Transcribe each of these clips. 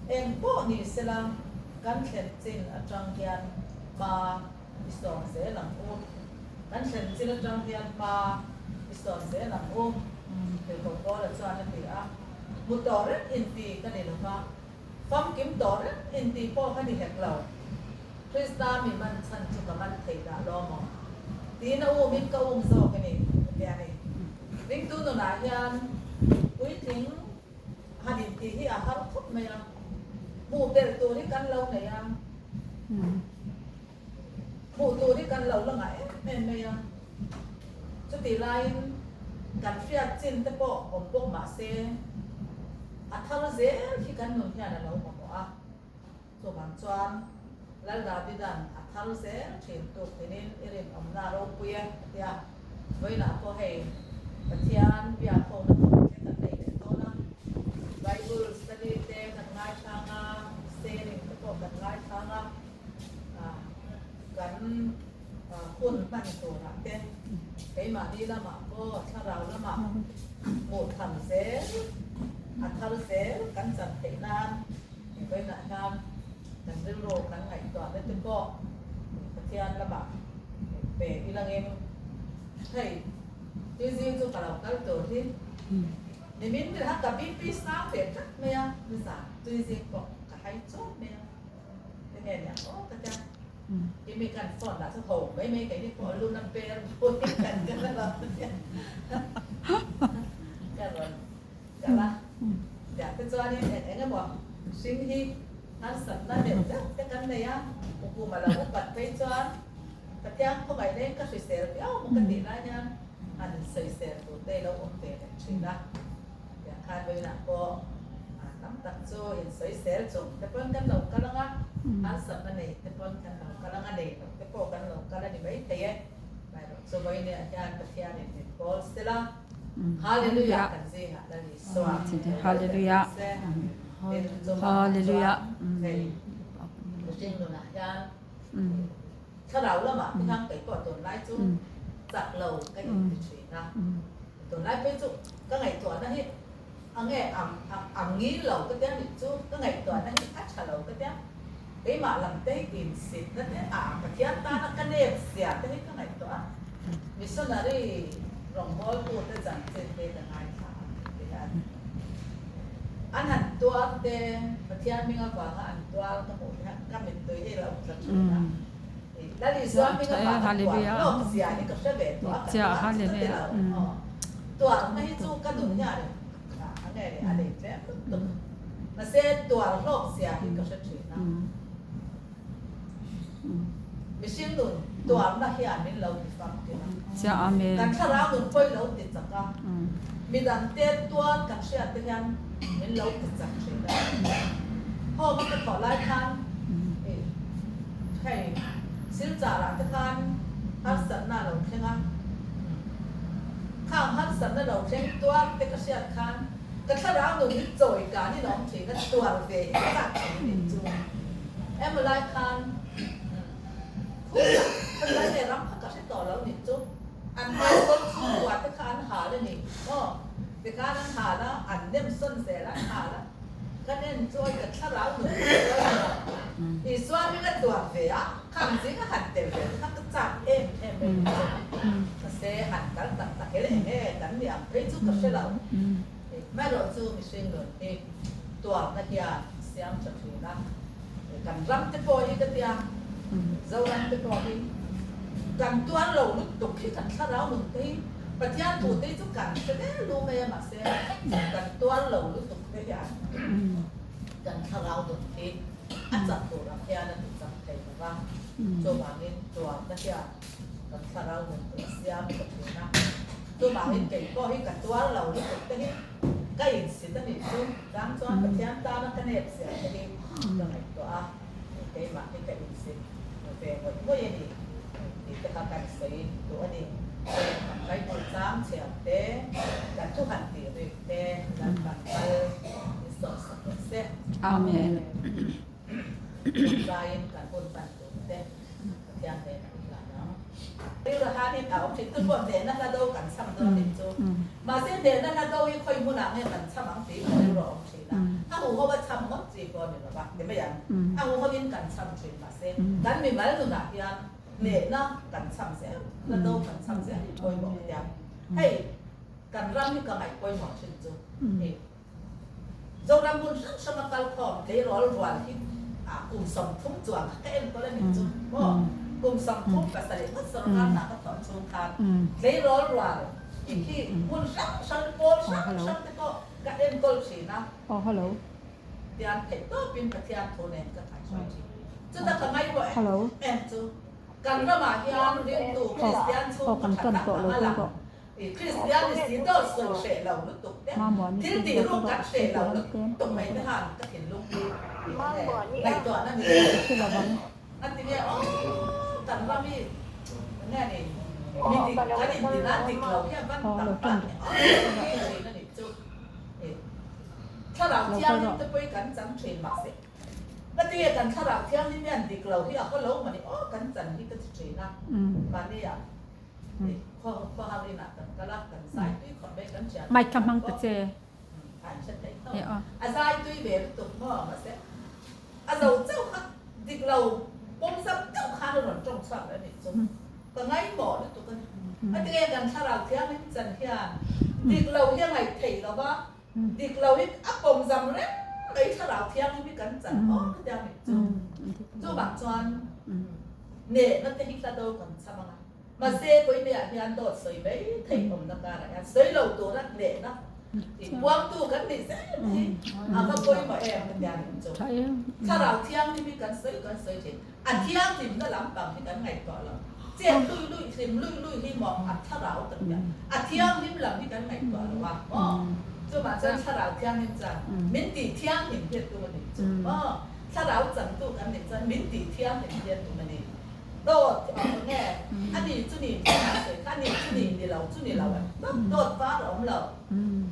Eng pawh ni sela kan thlen chin atang hian hma i sawm zel ang u. Kan thlen chin atang hian hma i sawm zel ang u, Tirhkoh Paula chuan a ti a. Hmu tawh reng inti ka ni lo va, famkim tawh reng inti pawh ka ni hek lo. Krista mi man chhan chu ka man thei dah lo maw? Tiin a umin ka um zawk a ni, a ti a ni. Ringtu nunah hian puitling han intih hi a har khawp mai a, hmuh belh tur hi kan lo nei a, hmuh tur hi kan lo la ngah em em mai a. Chutih laiin kan hriat chin te pawh awm bawk mah se, a thar zel hi kan nun hian a lo mamawh a. Chuvang chuan Lal Davida'n a thar zel thin tuk tinin i rinawmna ropui e a ti a. Vawiinah pawh hei Pathian biakhawmna thawk te kan nei leh dawn a, Bible study te kan ngaithlang a, sharing te pawh kan ngaithlang a, kan hun hman turah te keimahni lamah pawh thlarau lamah hmuh tham zel a thar zel kan chan theih nan Vawiinah hian kan rilru kan ngaihtuahna te pawh Pathian lamah pe ilangin hei tuizing chu ka lo kal tur hi nimin ber khan ka BP sang ve tlat mai a, nizan tuizing pawh ka hai chuap mai a, tinge nia aw ka tia kimi kan phone lah chu ho mai mai keini pawh luna ber pawh hi kan kal a lo tia ka rawn Kal a, tiah te chuanin eng eng emaw hring hi harsatna deuh deuh te kan nei a, kum a lo upat phei chuan Pathian khawngaih leng ka hrisel viau maw ka tih lai hian han sawisel tur te i lo awm ve leh thin a, tiah khan vawiinah pawh tam tak chu insawisel chung te pawn kan lo kal ang a, harsatna nei te pawn kan lo kal ang a, nei loh te pawh kan lo kal a ni maithei e, amaherawhchu vawiinah hian Pathianin min pawl sela. Hallelujah kan zingah Lal Isua Hallelujah Hallelujah mihring nunah hian thlarau lamah te hian kei pawh tunlai chu chak lo ka inti thin a, tunlai phei chu ka ngaihtuahna hi a nge a ngil lo ka tia nih chu ka ngaihtuahna hi a tha lo ka tia keimah lam te hi insitna te a Pathian tana ka nep zia te hi ka ngaihtuah a. Missionary rawngbawltute chanchin te ka ngaithla a ti hian an han tuar te, Pathian hming avanga an tuar ka hmuh hian ka mittui hi a lo tla thin a. Lal Isua hming avanga tuar hlawk zia hi ka hre ve tawh a, ka tuar chu ka ti lo. Tuarna hi chu ka nun hian a nge ni a nei tlem lutuk. Mahse tuar hlawk zia hi ka hre thin a. Mihring nun tuarna hian min lo ti famkim a. Kan thlarau nun pawh i lo ti chak a, midangte tuar kan hriat te hian min lo ti chak thin a. Home a ka thawh lai khan hei Silchar ah te khan harsatna a lo thleng a, khang harsatna lo thleng tuar te ka hriat khan Ka thlarau nun hi chawi kan in awm thin a, tuar ve hi ka chak thin a nih chu. Emaw lai khan khumah khawlai leh ram kha ka hre tawh lo nih chu. An bible chhungkua te kha an hal a ni maw? Tikhan an hal a, an nem sawn zel a, an hal a. Ka nen chuan ka thlarau nun hi ka tuar lo. Isua hming a tuar ve a, khang zing a han tel ve te kha ka chak em em mai nih chu. Mahse han kal tak tak hi leh nge kan ni ang phei chu ka hre lo. Hmaerawh chu mihring nun hi tuarna hian siam tha thin a, kan ram te pawh hi ka tia, Zoram te pawh hi kan tuar lo lutuk hi kan thlarau nun te hi Pathian thu te hi chu kan hre vel lu mai a mahse kan tuar lo lutuk te hian kan thlarau nun hi a chak tur ang hian a ti chak thei lo va, chuvangin tuarna hian kan thlarau nun te a siam tha thin a, chuvangin kei pawh hi ka tuar lo lutuk te hi ka insit a nih chu, chang chuan Pathian tana ka nep zia te hi ka ngaihtuah a, keimah hi ka insit ve ngawih ngawih a ni tih te kha kan sawi duh a ni. Kan Bible chang chhiar te, kan thu han tih rik te Lalpan kal min sawhsak rawh se. Amen. Tawngtaiin kan hun hman tur te Pathian hnenah i hlan ang. Rilru hanin a awm thin. Tun pawh hnehna hla do kan chham dawn nih chu. Mahse hnehna hla do hi khawi hmunah nge kan chham ang tih ka rilru a awm thin a. huho a cham ngawt chi pawh a ni lo va, ti mai ang. A huhoin kan cham thin mahse kan mimal nunah hian hnehna kan cham zel, hla do kan cham zel hi pawimawh a nia. Hei kan ram hi ka ngaih pawimawh thin chu hei Zoram hmun hrang hrang a kal khawm tleirawl rual hi kum 30 chuang kha ka enkawl a nih chu maw? Kum 37 ngawt sorkar hna ka thawh chhung khan tleirawl rual hi khi hmun hrang hrang pawl hrang hrang te pawh ka enkawl thin a. Tian theih tawpin Pathian thu nen ka thaihruai thin. Chuta ka ngaihruah em em chu kan ramah hian ringtu Kristian chhungkaw tha tak ang a lang. Kristian ni si dawt sawi hreh lo lutuk te, thil tih ruk kan hreh lo lutuk mai te han ka thinlung hi ngaihtuahna ni a ti nge aw kan ram hi nge ni mi dik kan intin a dik lo hian van tam tak aw thin a nih chu thlarau thianghlim te pawh hi kan chang thin mahse ka ti nge kan thlarau thianghlim hian dik lo hi a haw lo mawni aw kan chan hi ka ti thin a mahni ah Mic kha hmang ta che. Mahse, Koimeiah hian dawt sawi mai theih awmna karah hian sawi lo tura hnehna tih puangtu kan nih zel hi a va pawimawh em ka tia nih chu. Thlarau thianghlim hi kan sawi kan sawi thin. A thianghlimna lampang hi kan ngaihtuah lo. Chet lui lui, hlim lui lui hi maw a thlarau kan tia. A thianghlim lam hi kan ngaihtuah lo a maw. Chuvang chuan thlarau thianghlim chuan min tih thianghlim hian tum a nih chu maw. Thlarau changtu kan nih chuan min tih thianghlim hian tum a ni. Dawt a awm nge? A ni chu ni tih a sawi kha, a ni chu ni ni lo chu ni lo em? Dawt dawt var a awm lo.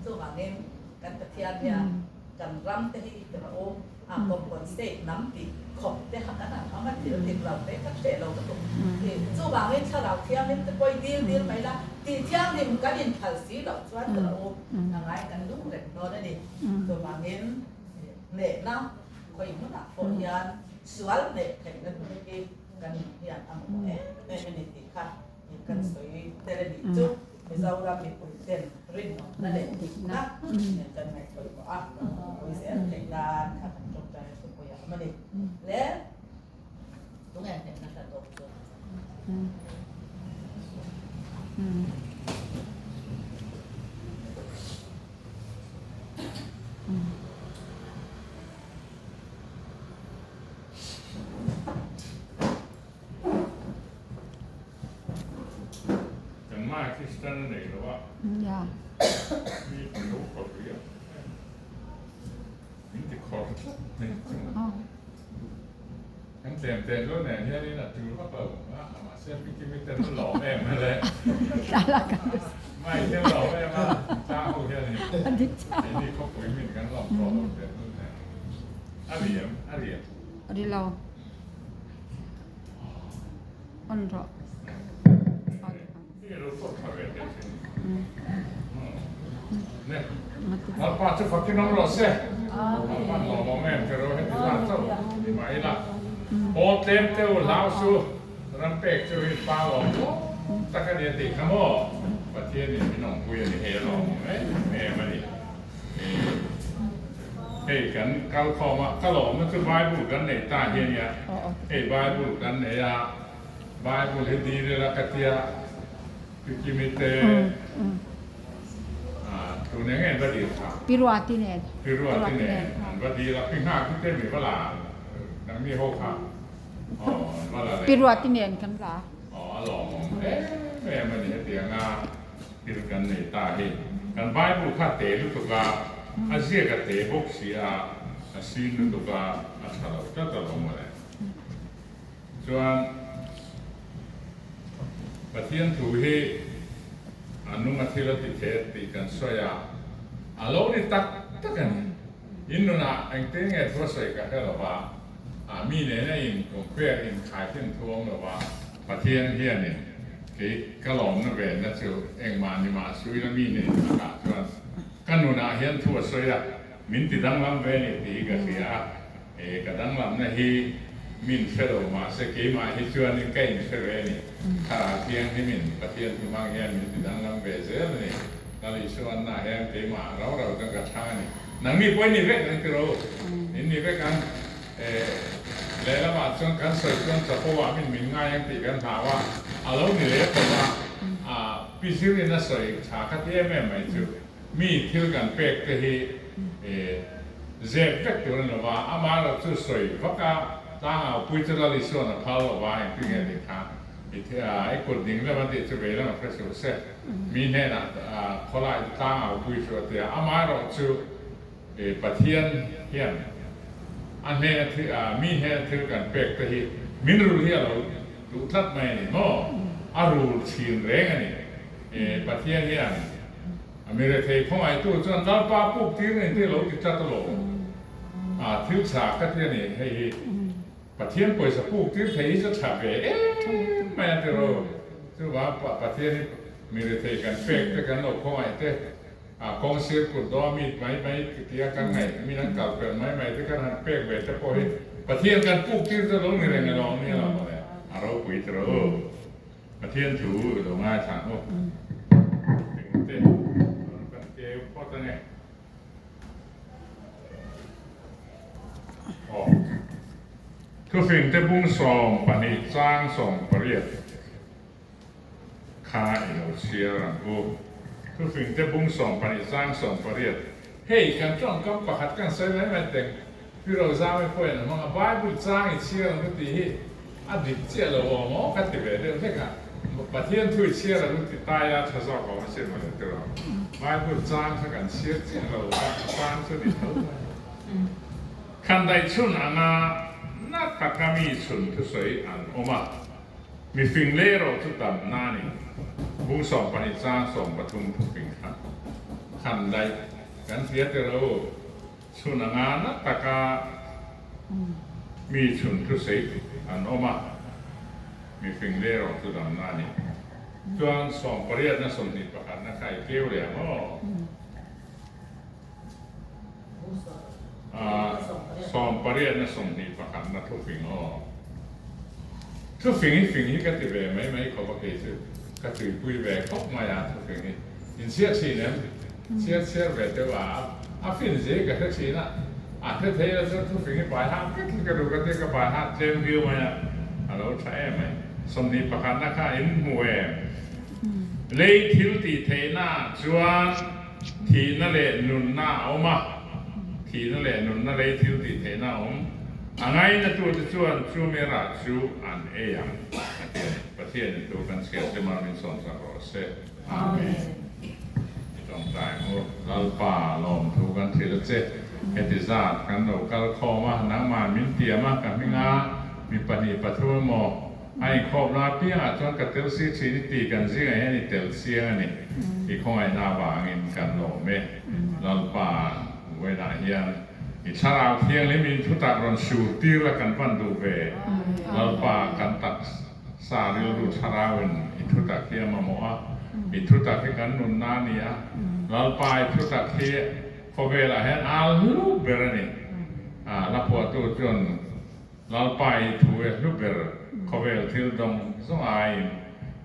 Chuvangin kan Pathian hian kan ram te hi i ti rawh u, a Kawmkawn state hnam tih khawp te kha kan han awm a, thil dik lo te kan hreh lo lutuk. Chuvangin Thlarau Thianghlim te pawh i dil dil mai la, tih thianghlim kan inphal si loh chuan ti rawh u, a ngai kan lung reng dawn a ni. Chuvangin hnehna Khawi hmunah pawh hian sual hneh theihna tur hi kan hian a mamawh em em a ni tih kha kan sawi tel a nih chu. Mizoram mipui ten rinawmna leh dikna nen kan ngaihpawimawh a, kan pui zel theih nan kha kan tawngtai a thupui a awm a ni. Le tunge hnehna hla dawk chu? Kan mai Kristian a nei lo a, mi kan lo khawr rih a, min ti khawr tlat mai chu. Kan tlem te chu nen hianin a tul vak lo a, mahse Pikimi ten an lawm em a le. Mai hian lawm em a, tlang ho hianin keini khawpui min kan lawm tawh lo te chu nen. A riam, a riam. Ri lo. On rawh. Lalpa chu fakin awm rawh se. Lalpa'n lawmawm em ka ro heti zat chauh ni mah ila. Pawl tlem te u hlau su, ram pek chu hi pa lawmawm tak a ni a tih kha maw? Pathianin min awmpui a ni hei a lawmawm em em a ni. Hei kan kal khawm a, ka lawmna chu Bible kan nei ta hi a nia. Hei Bible kan nei a. Bible hi dil ila ka tia Pikimi te tun eng nge an va dil kha? Pi Ruati nen. Pi Ruati nen an va dil a, Pi Nghaki te mi va la nangni ho kha aw an va la leh. Pi Ruati nen kan la. Aw a lawmawm em em a ni hetianga thil kan nei ta hi. Kan Bible kha a te lutuk a, a ziak a te bawk si a, a sin lutuk a, a tha lo tlat alawm mawle. Chuan Pathian thu hi a nung a thil a ti thei tih kan sawi a, a lo ni tak tak a ni. In nunah engtin nge thu a sawi ka hre lo va, a mi nena in compare in khaikhin thu awm lo va, Pathian hianin kei ka lawmna venna chu engmah ni mah suila mi nei takah chuan ka nunah hian thu a sawi a. Min ti danglam ve ni tih hi ka hria a, e ka danglamna hi min hre lo mahse keimah hi chuanin ka inhre ve a ni. Thlarau Thianghlimin Pathian thu hmang hian min ti danglam ve zel a ni. Lal Isua anna hian keimah rau rau chuan ka chhang a ni. Nangni pawh i ni vek ang tiraw? In ni vek ang. E lehlamah chuan kan sawi chuan chapo ah min min ngai ang tih kan hlau a, a lo ni leh tawh a, a pi zirin a sawi tha kha ti em em mai chu. Mi thil kan pek te hi zep vek tur a ni lova, amaherawh chu sawi vak a, tlangau pui chu Lal Isuan a phal lova, engtin nge tih kha i kut ding lam a tih chu vei lam a hre suh se, mi hnenah khawlai chu tlangau pui chu a ti a, amaherawh chu Pathian hian a hnena thil mi hnena thil kan pek te hi min rul hi a lo duh tlat mai a ni maw? A rul thin reng a ni. Pathian hian a mi rethei khawngaitu chuan Lalpa puk tir nei te lo ti tlat alawm. A thil tha ka ti a ni hei hi. Pathian pawisa puk tir thei hi chu tha ve em mai a tiraw. Chuvang Pathian hi mi rethei kan pek te kan lo khawngaih te A kawng sir kut daw mit mai mai tia kan ngaih min an kal pel mai mai te kan han pek ve te pawh hi Pathian kan puk tir chu lo ni reng elo nia lo mawle a ropui tiraw u Pathian thu i lo ngaithla ang u engte rawn kan keu phawt ange aw thufing te bung 12 chang 18. Kha i lo chhiar ang u. Thufing te bung 12 chang 18. Hei, kan tawngkam pakhat kan sawi mai mai teng, Pi Rozami pawhin a hmang a, Bible chang i chhiar ang u tih hi a dik chiah lo awm aw ka ti ve deuh hlek a, Pathian thu i chhiar ang u ti tai a tha zawk awm a sin mawle tiraw. Bible chang kha kan chhiar chiah lo a, a chang chu ni tho mai. Khandaih chhun anga na taka mi chhun thusawi an awm a. Mifing leh erawh chu damna a ni. Bung 12 chang 13 thufing kha khan daih kan hria tir lo. Chhun anga na taka mi chhun thusei an awm a, mifing leh erawh chu damna a ni. Chuan 18 na 21 na kha i keu leh ang aw. 18 na 21 na thufing aw. Thufing hi fing hi ka ti ve mai mai khawp a kei chu ka tuipui ve khawp mai a thufing hi. Inchhiar thin em? Chhiar chhiar ve deuh a, a fin zia hi ka hre thin a, a hre thei la chuan thufing hi bai hat vek hi ka duh ka tia ka bai hat tlem viau mai a, a lo tha em mai. 21 na kha in hmu em? Lei thil tih theihna chuan Thihna leh nunna a awm a, thihna leh nunna lei thil tih theihna a awm. A ngainatute chuan chu mi rah chu an ei ang, a ti a ni. Pathianin thu kan chhiar te mar min sawmsak rawh se. Amen. I tawngtai ang u. Lalpa, lawmthu kan hrilh a che. Heti zat kan lo kal khawm a, nangmah min tiam a, ka hminga mi pahnih pathum emaw, A inkhawp la piangah chuan ka tel si thin i ti kan zingah hian i tel chiang a ni. I khawngaihna avangin kan lawm e. Lalpa vawiinah hian i thlarau thianghlim in thutak rawn sur tir la kan van duh ve. Lalpa kan taksa rilru thlarauin i thutak hi a mamawh a, i thutak hi kan nunna a ni a. Lalpa i thutak hi khawvelah hian al hlu ber a ni. A hlaphuahtu chuan Lalpa i thu e hlu ber khawvel thil dawng zawng aiin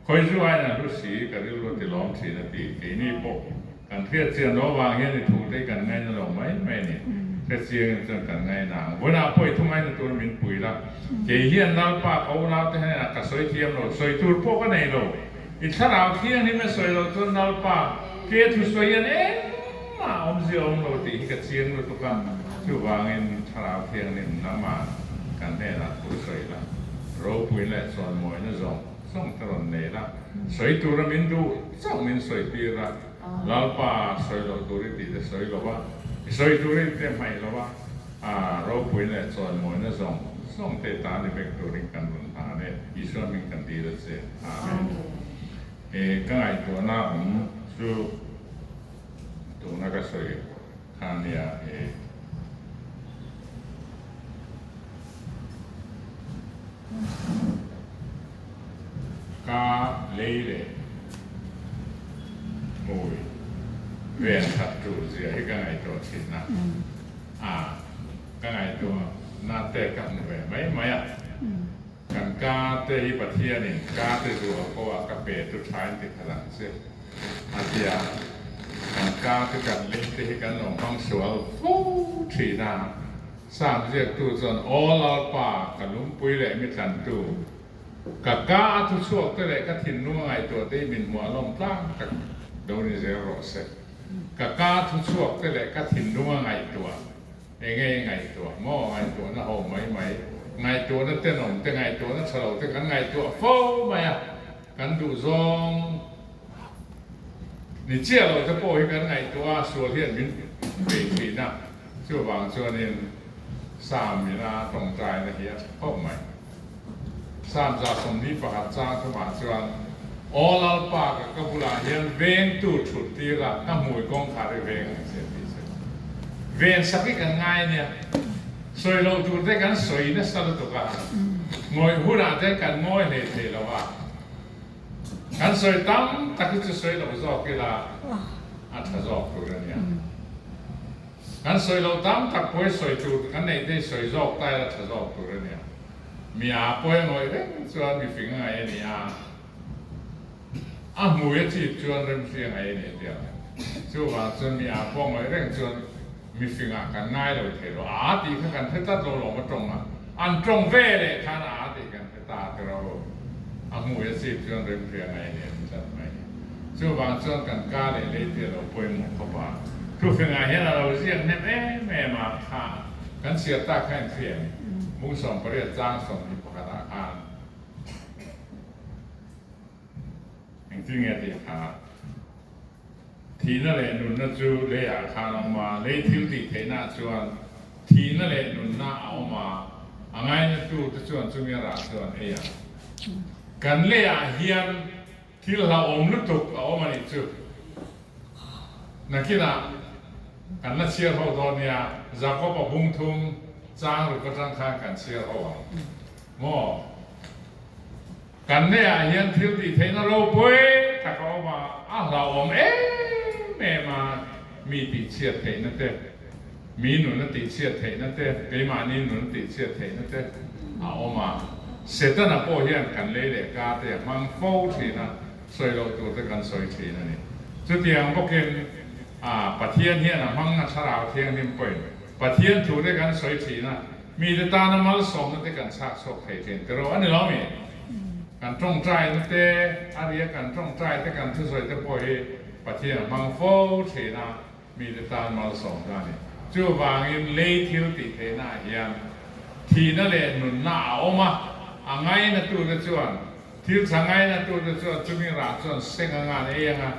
khawizu aiin a hlu si ka rilru a ti lawm thin a ti. Keini pawh kan hriat chian lo avang hian i thu te hi kan ngaina lo mai mai a ni. Hre chiangin chuan kan ngaina ang. Vawiinah pawh i thu ngaina tur min pui la. Kei hian Lalpa ka unaute hnenah ka sawi thiam lo, sawi tur pawh ka nei lo. I thlarau thianghlim e sawi loh chuan Lalpa ke thu sawi hian engmah awmzia awm lo tih hi ka chiang lutuk a, chuvangin thlarau thianghlim nangmah kan hnenah thu sawi la, ropui leh chawnmawina zawng zawng te rawn nei la, sawi tura min duh chauh min sawi tir a, Lalpa sawi loh tur i tih te sawi lo a, i sawi tur i te hmaih lo a, ropui leh chawnmawina zawng zawng te ta ni vek turin kan rawn hlan e, Isua hming kan dil a che. Amen. E, ka ngaihtuahna awm chu tuna ka sawi kha nia e. Ka lei leh hmui ven that tur zia hi ka ngaihtuah thin a. te ka hmu ve mai mai a. Kan ka te hi Pathianin ka te zual ko ah ka pe chu tha in ti khat ang che a ti a. Kan ka te kan lei te hi kan lo hmang sual fo thin a. Sam ziaktu chuan Aw Lalpa, ka lungpui leh mi thlantu, ka ka a thuchhuak te leh ka thinlung a ngaihtuah te hi min hmuah lawm tlang tak lo ni zel rawh se. Ka ka thuchhuak te leh ka thinlung a ngaihtuah. Enge i ngaihtuah maw? Ngaihtuahna ho mai mai, ngaihtuahna tenawm te, ngaihtuahna tha lo te kan ngaihtuah fo mai a, kan duhzawng ni chiah lo te pawh hi kan ngaihtuah a, sual hian min bei thin a, chuvang chuanin Sam ina tawngtaina hi a tha khawp mai. Sam 21 chang thumah chuan, Aw Lalpa ka ka bulah hian vengtu thut tir la, ka hmui kawngkhar hi veng ang che tih chu ven sak hi kan ngai ania. Sawi loh tur te kan sawi nasa lutuk a, ngawih hunah te kan ngawi hlei thei lo a, kan sawi tam tak hi chu sawi loh zawk ila a tha zawk tur ania. Kan sawi loh tam tak pawi sawi tur kan neih te hi sawi zawk ta ila tha zawk tur a nia. Mi a pawi a ngawih reng chuan mi fing a ngaih a ni a, a hmui a chip chuan remhri a ngaih a ni a ti ang. Chuvang chuan mi a pawh ngawih reng chuan mi fingah kan ngai lo thei lo. A tih kha kan hre tlat lo lawm a tawng a, an tawng ve leh khan a tih kan hre ta te ro. A hmui a chip chuan remhri a ngaih a ni a ti tlat mai. Chuvang chuan kan ka leh lei te a lo pawimawh khawp a, thufingah hian a lo ziak hnem em em a, kha kan chhiar tak kha in hria em? Bung 18 chang 21 ah khan engtin nge tih kha? Thihna leh nunna chu leiah khan a awm a, lei thil tih theihna ah chuan thihna leh nunna a awm a, a ngainatu te chuan chumi a rah chuan ei ang. Kan leiah hian Thil hlauhawm lutuk a awm a nih chu. Nakinah kan la chhiar ho dawn nia, Jakob-a bung thum chang ruk atang khan kan chhiar ho ang maw? Kan neiah hian thil tih theihna ropui tak a awm a, a hlauhawm em em a, mi tihchhiat theihna te, mi nuna tihchhiat theihna te, keimahni nuna tihchhiat theihna te a awm a. Setana pawh hian kan lei leh ka te a hmang fo thin a, sawi loh tur te kan sawi thin a ni. Chutiang bawkin a Pathian hian a hmang a Thlarau Thianghlim pawhin Pathian thu te kan sawi thin a, mite tana malsawmna te kan chhak chhuak thei thin tiraw a ni lo mi? Kan tawngtaina te, a ria kan tawngtai te kan thusawi te pawh hi Pathian a hmang fo thin a. Mite tan malsawm ta a ni. Chuvangin lei thil tih theihnaah hian thihna leh nunna a awm a, a ngainatute chuan, thil tha ngainatute chuan chumi rah chuan seng anga an ei anga,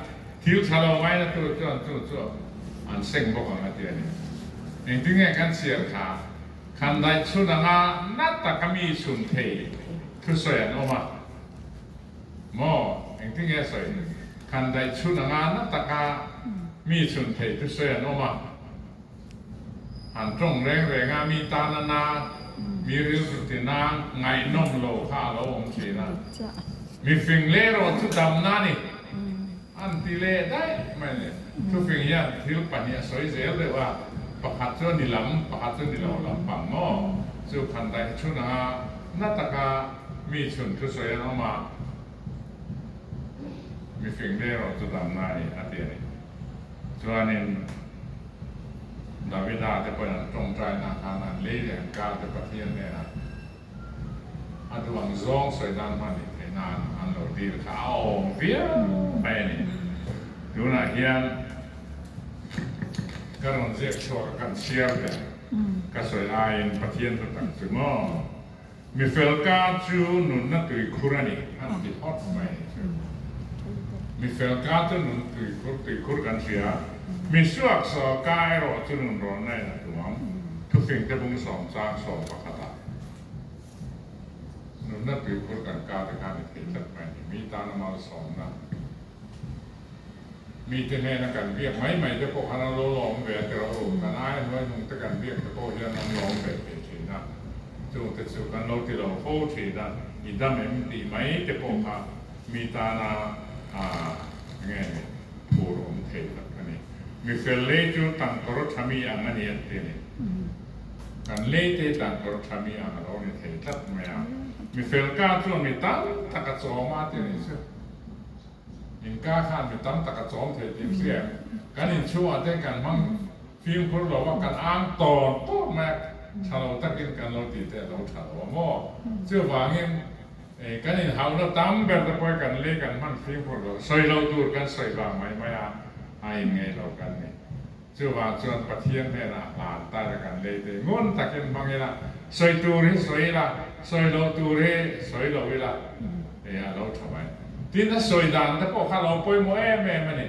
thil tha lo ngainatute chuan chu chu an seng bawk ang a ti a ni. Engtin nge kan chhiar kha? Khan daih chhun anga na taka mi chhun thei thusawi an awm a. Maw? Engtin nge a sawi? Khan daih chhun anga na taka mi chhun thei chu sawi an awm a. An tawng reng reng a, mi tan a na, mi rilru ti na, ngaihnawm lo kha a lo awm thin a. Mi fing leh erawh chu damna a ni. An ti leh daih mai le. Thufing hian thil pahnih a sawi zel deuh a, pakhat chu a ni lam, pakhat chu ni lo lampang maw? Chu khan daih chhun anga na taka mi chhun thu sawi an awm a, mifing leh erawh chu damna a ni a ti a ni. Chuanin Davida te pawhin an tawngtaina khan an lei leh an kar te Pathian hnenah A duh ang zawng sawi dan hman nih theih nan an lo dil kha a awm viau mai a ni. Tunah hian ka rawn ziak chhuak a kan chhiar ve ka sawi aiin Pathian thu tak chu maw mi fel ka chu nunna tuikhur a ni an ti phawt mai a ni chu. Mi fel ka chu nun tuikhur tuikhur kan hria mi suak saw ka erawh chu nun rawnna in a tuam thufing te bung sawm chang sawm pakhat ah. Nunna tuikhur kan ka te khan i thei tlat mai a ni. Mi tana malsawmna, mite hnena kan biak mai mai te pawh khan an lo lawm ve a ti rawh u. Kan aia hnuai hnung te kan biak te pawh hian an lawm ve thei thin a. Chung te chu kan lo ti lo fo thin a, i dam em tih mai te pawh kha mi tana enge ni phur awm thei tak a ni. Mi fel lei chu tangkawr tha mi ang a ni an ti a ni. Kan lei te tlan kawr tha mi ang a lo ni thei tlat mai a. Mi fel ka chuan mi tam tak a chawm a ti a nih chu. In ka khan mi tam tak a chawm thei tih hria em? Kan inchhungah te kan hmang fimkhur lo a, kan ang tawn tawn mai a, tha lo takin kan lo tih te a lo tha lo a maw? Chuvangin kan inhauhna tam ber te pawh hi kan lei kan hman fimkhur lo, sawi lo tur kan sawi vang mai mai a, a inngeih lo kan ni. Chuvang chuan Pathian hnenah hlan ta ila kan lei te ngun takin hmang ila, sawi tur hi sawi ila, sawi loh tur hi sawi lo ila, hei a lo tha mai. Tin, a sawi dan te pawh kha a lo pawimawh em em a ni.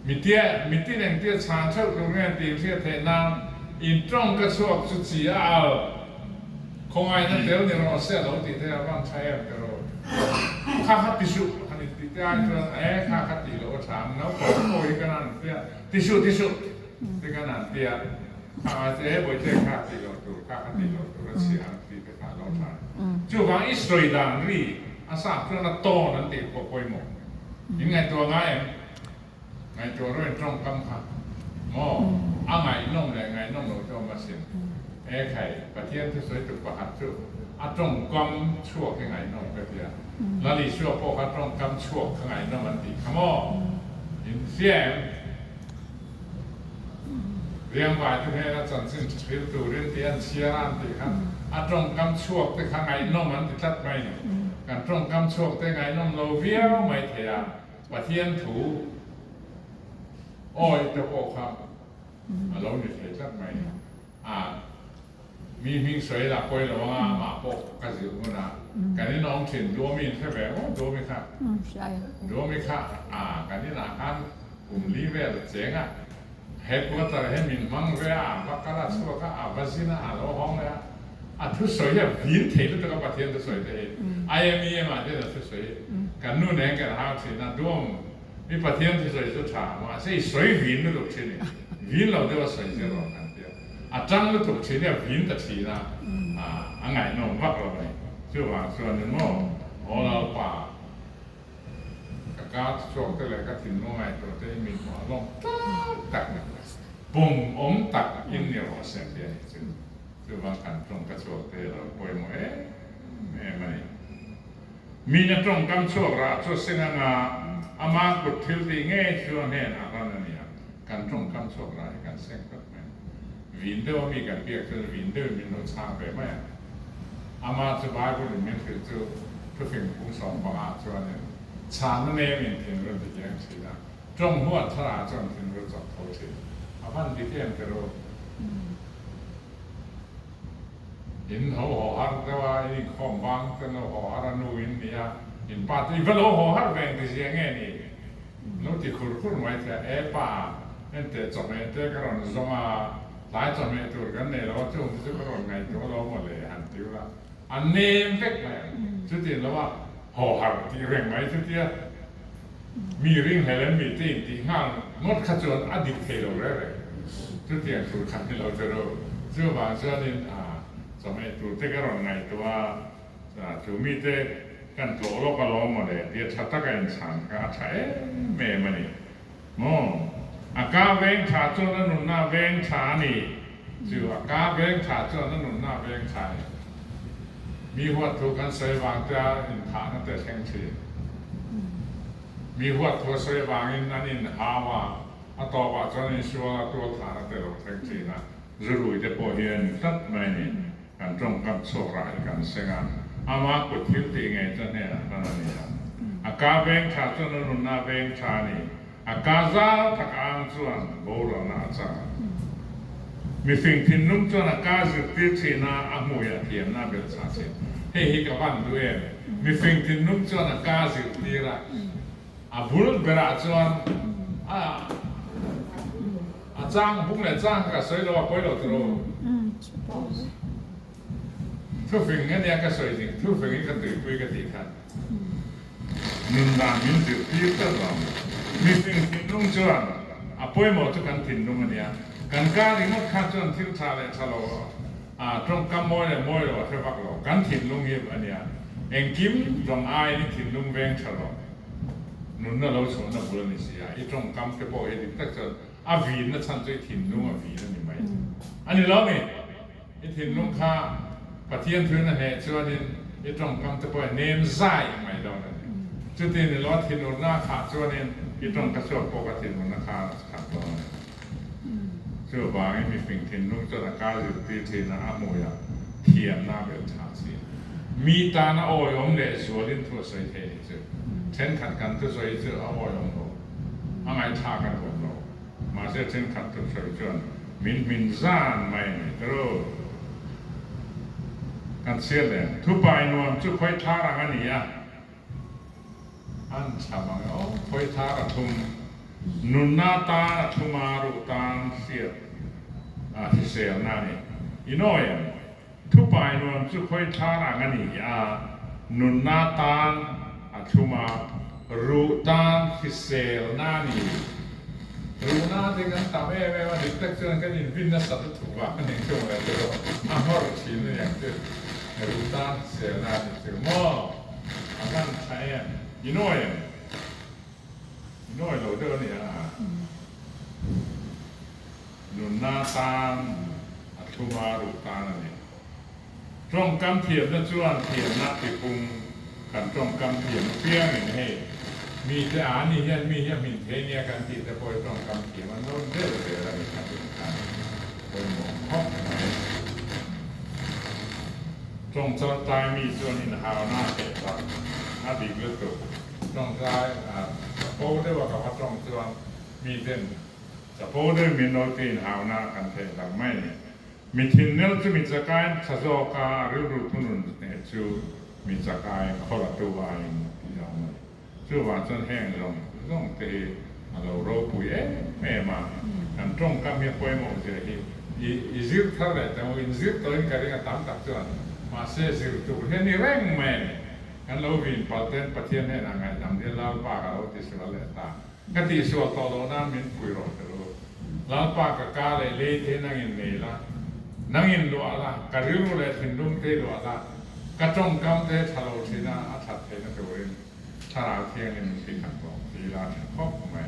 Mitia, mitin engtia chhan theuh tur nge tih hriat theih nan in tawng ka chhuak chu chi a al. Khawngaihna tel ni rawh se a lo tih theih a van tha em te rawh. Kha kha ti suh han in tih te ai chuan e kha kha tih loh a tha ang naupang pawh hi kan han tia ti suh ti suh te kan han tia kha ngai chu e bawihte kha tih loh tur kha kha tih loh tur a chhia ang tih te kha a lo tha a ni. Chuvang i sawi dan ri a sap chuan a tawn an tih pawh pawimawh in ngaihtuah ngai em? Ngaihtuah rawh in tawngkam kha maw a ngaihnawm leh ngaihnawm loh chu awm asin. E khai, Pathian thusawi tuk pakhat chu a tawngkam chhuak hi ngaihnawm ka ti a. Lal Isua pawh kha tawngkam chhuak kha ngaihnawm an tih kha maw? In hria em? Riangvai te hnena chanchin thil turin tih an chhiar a an tih khan a tawngkam chhuak te kha ngaihnawm an ti tlat mai ni. Kan tawngkam chhuak te ngaihnawm lo viau mai thei a. Pathian thu awi te pawh kha a lo ni thei tlat mai a, mi hming sawi lah pawi lo anga amah pawh ka zilh hmun a, kan inawm thin Duami in hre ve maw Duami kha Duami kha a kan inah khan kum li vel cheng a headquarter he min hmang ve a, a va kal a chhuak a, a va zin a, a lo hawng leh a, a thusawi hi a vin thei lutuk a Pathian thusawi te hi IMEM ah hian a thusawi kan nu nen kan hau thin a duam mi Pathian thusawi chu tha mahse i sawi vin lutuk thin i vin lo deuh a sawi zir rawh kan tia a tang lutuk thin i a vin ta thin a a ngaihnawm vak lo mai chuvang chuanin maw aw Lalpa Ka ka chhuak te leh ka thinlung ngaihtuah te i min hmuh alawm tak tak ni pum awm tak in ni rawh se tih a nih chu. Chuvang kan tawngka chhuak te hi a lo pawimawh em em a ni. Min a tawngkam chhuak rah chu seng anga ama kut thil tih ngei chu a hnenah hlan a ni a, kan tawngkam chhuak rah hi kan seng tlat mai. Vin deuh a mi kan biak chuan vin deuhin min lo chhang ve mai a. Amah chu Bible in min hrilh chu thufing phung 15 chuanin chhanna nemin thinrim ti hiang thin a, tawng huat thlarah chuan thinrim chawk tho thin. A van dik em te ru. In ho haw har deuh a, in inkhawm vang ten lo haw har a, nu in ni a, in pa te i va lo haw har ve engti zia nge ni? Lo ti khur khur mai thei a, e pa, enteh chawhmeh te ka rawn zawng a, Tlai chawhmeh tur kan nei lo a, chung te chu ka rawn ngaihtuah lo maw le han ti ula, a nem vek mai ang. Chutin lo a haw harh tih reng mai chutia mi ringhlel em mi te intih nghal ngawt kha chuan a dik thei lo reng reng. Chutiang tur kha ni lo che ru. Chuvang chuanin chawhmeh tur te ka rawn ngaihtuah a, chu mi te kan tlawh lawk alawm maw le tia tha taka inchhan kha a tha em em a ni. Maw? A ka veng tha chuan a nunna a veng tha a ni. Chu a ka veng tha chuan a nunna a veng tha a ni. Mi huat thu kan sawi vang te a inthahna te a thleng thin. Mi huat thu a sawi vangin an inhau a, a tawpah chuan insual a tual thahna te a lo thleng thin a. Zurui te pawh hi a ni tlat mai a ni. Kan tawngkam chhuak rah hi kan seng a, ama kut thil tih ngei chu a hnenah hlan a ni a. A ka veng tha chuan a nunna a veng tha a ni. A ka zau tak ang chuan boralna a chang a. Mifing thinlung chuan a ka zirtir thin a, a hmuiah thiamna a belh chah thin. Hei hi ka van duh em? Mifing thinlung chuan a ka zirtir a, a bul berah chuan a A chang bung leh chang ka sawi lo a pawi lo tur aw. Thufing ania ka sawi ding thufing hi ka tuipui ka tih khan nun dan min zirtir tlat lo. Mifing thinlung chuan a pawimawh chu kan thinlung ania. Kan kar ringawt kha chuan thil tha leh tha lo a tawngkam mawi leh mawi lo a hre vak lo. Kan thinlung hi ania engkim zawng aiin i thinlung veng tha rawh. Nunna lo chhuahna bul a ni si a, i tawngkam te pawh hi dik tak chuan a vinna chhan chu i thinlung a vin a ni mai. A ni lo mi? I thinlung kha Pathian thuin a hneh chuanin i tawngkam te pawh a nem zai mai dawn a ni. Chuti ni lo a thinurna a khah chuanin i tawngka chhuak pawh kha thinurna khan a khat dawn a ni. Chuvangin mifing thinlung chuan a kar zirtir thin a, a hmuiah thiamna a belh tha si. Mi tana awiawm leh zualin thu a sawi thei ni chu. Thenkhat kan thusawi chu a awiawm lo, a ngaihthlak a nuam lo. Mahse thenkhat thusawi chuan min hmin zan mai a ni tawh. Kan chhiat leh ang. Thupai nuam chu khawi thar ang a ni a, an chham ang e aw. Khawi thar a thum, nunna tan a thum a, ruh tan hriat a hriselna a ni. Inawi em? Thupai nuam chu khawi thar ang a ni a, nunna tan a thlum a, ruh tan hriselna a ni. Ruhna te kan tam em em a, dik tak chuan kan invin nasa lutuk vang a ni chu mawle chu a nghawr thin a niang chu, ruh tan hriselna a ni chu maw? A van tha em? I nawi em? I nawi lo deuh a ni a. Nunna tan a thlum a, ruh tan a ni. Tawngkam thiamna chuan thiamna tipung kan tawngkam thiam apiangin hei mite a ni hian mi hi a hmin thei nia kan tih te pawh hi tawngkam thiam an lo deuh zel a ni kha tih khan pawimawh khawp mai. Tawngchal tai mi chuan inhauna a theh tak a dik lutuk. Tawngtai a chapo deuh a ka va tawng chuan miten Chapo deuh min lo ti inhauna kan theih tak mai ni. Mi thinnel chu mi chakain tha zawk a, a rilru thunun hneh chu mi chakai khawlatu aiin tih a awm a ni. Chuvang chuan heng zawng zawng te hi a lo ropui em em a, kan tawngkam hi a pawimawh zia hi i i zir thar leh teh u, in zir tawhin ka ring a tam tak chuan mahse zir tur hi a ni reng mai a ni. Kan lo vin palh ten Pathian hnenah ngaihdam hi Lalpa ka lo tisual leh ta. Ka tihsual tawh loh nan min pui rawh tel u. Lalpa ka ka leh lei te nangin nei la, nangin luah la, ka rilru leh thinlung te luah la, ka tawngkam te tha lo thin a, a that theihna turin Thlarau Thianghlim min ti khat rawh ti la tha khawp mai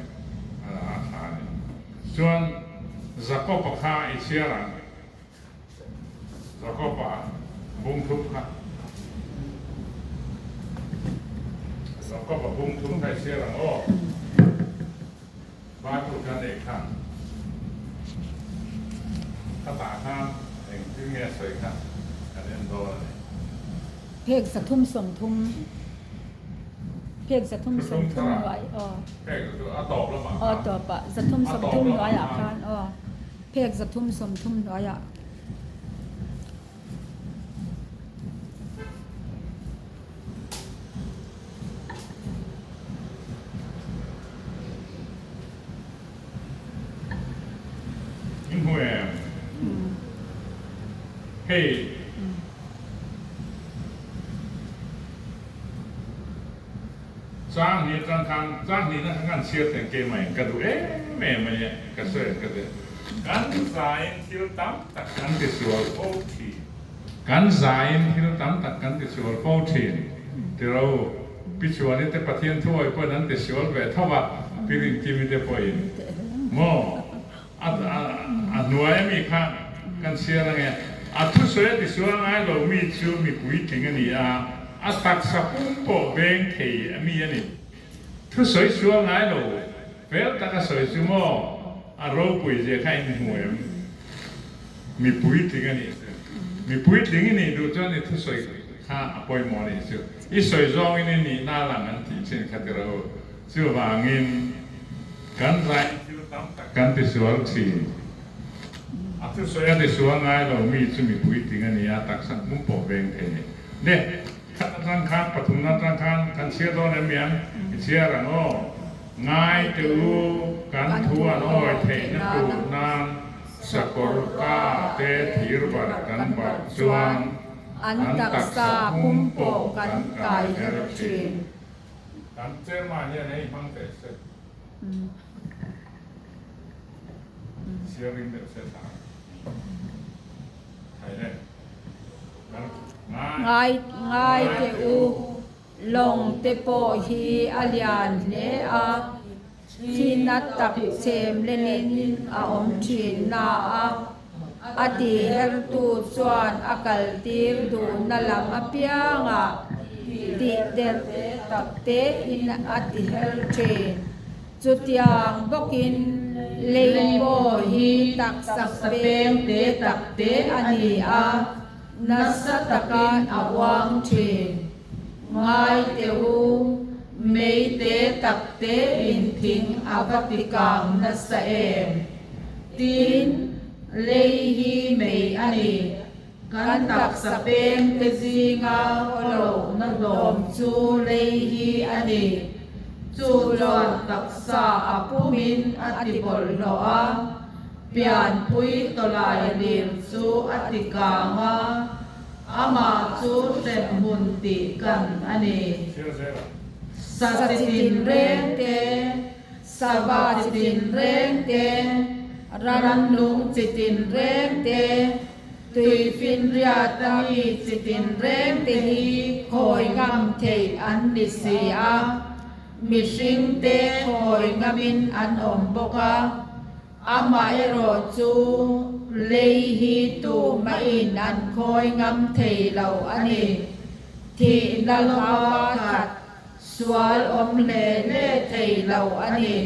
a a tha a ni. Chuan Jakob-a kha i chhiar ang. Jakob-a bung thum kha. Jakob-a bung thum kha i chhiar ang aw. Bible kan ei khan khatah khan engtin nge a sawi kha kan en dawn a ni. Phek 330 phek 330 hnuai aw. Phek a tawp lamah khan. Aw tawpah 330 hnuaiah khan aw. Phek 330 hnuaiah. In hmu em? Hei. Chang hnih atang khan chang hnihna kha kan chhiar thei ang keimah in ka duh em em a nia ka sawi ang ka ti. Kan zaiin thil tam tak kan ti sual fo thin. Kan zaiin thil tam tak kan ti sual fo thin tiro Pi Chuani te Pathian thuawi pawhin an ti sual ve tho a, Pi Rinkimi te pawhin maw a a hnuai ami kha kan chhiar ange. A thusawi a ti sual ngai lo mi chu mi puitling a ni a, a taksa pum pawh veng thei a mi a ni. Thusawi sual ngai lo fel taka sawi chu maw a ropui zia kha in hmu em? Mi puitling a nih chu. Mi puitling i nih duh chuan i thusawi kha a pawimawh a nih chu. I sawi zawngin i nihna lang an tih thin kha ti rawh u. Chuvangin kan zai thil tam tak kan tisual thin. A thusawi a tisual ngai lo mi chu mi puitling a ni a, taksa hmum pawh veng thei ni. Le, khat atang khan, pathumna atang khan kan chhiar dawn em miang? I chhiar ang aw. Ngai te u, kan thu an awi theihna tur nan sakawr ka te thir bar kan bar chuan an taksa pum pawh kan kai her thin. Kan chairman hian hei hmang teh se. Chhiar ring deuh se tha. Thai le. Kan ngai. Ngai teh u. Lawng te pawh hi a lian hle a, thli na tak chem lenin a awm thin na a. A tihertu chuan a kaltir duhna lam apiangah tihder taktein a tiher thin. Chutiang bawkin lei pawh hi taksa peng te takte a ni a, nasa takin a uang thin. Ngai teh u, mei te takte in thing a va ti kang nasa em? Tin, lei hi mei a ni. Kan taksa peng te zinga khawlohna hlawm chu lei hi a ni. Chu chuan taksa a pumin a ti bawlhhlawh a, pianpui tawlai lir chu a ti kang a. Amah chu hremhmun tih kan a ni. Sa chi tinreng te, sava chi tinreng te, rannung chi tinreng te, tuifinriat a mi chi tinreng te hi khawi ngam theih an ni si a, mihring te khawi ngamin an awm bawk a. Amaherawhchu, lei hi tumahin an khawi ngam thei lo a ni. Thihna lova khat sual awm hle hle thei lo a ni.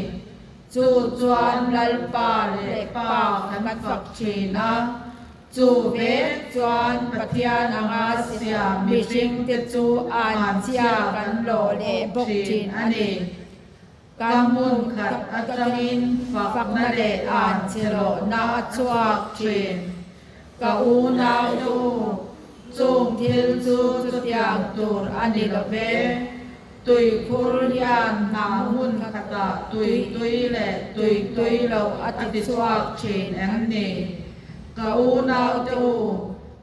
Chu chuan Lalpa leh Pa kan fak thin a, chu vek chuan Pathian anga siam mihringte chu anchhia kan lawh leh bawk thin a ni. Ka hmun khat atangin fakna leh an chhelawhna a chhuak thin. Ka unau nu, chung thil chu chutiang tur a ni lo ve. Tuikhur hian hna hmun khatah tui tui leh tui tui lo a ti chhuak thin em ni? Ka unau te u,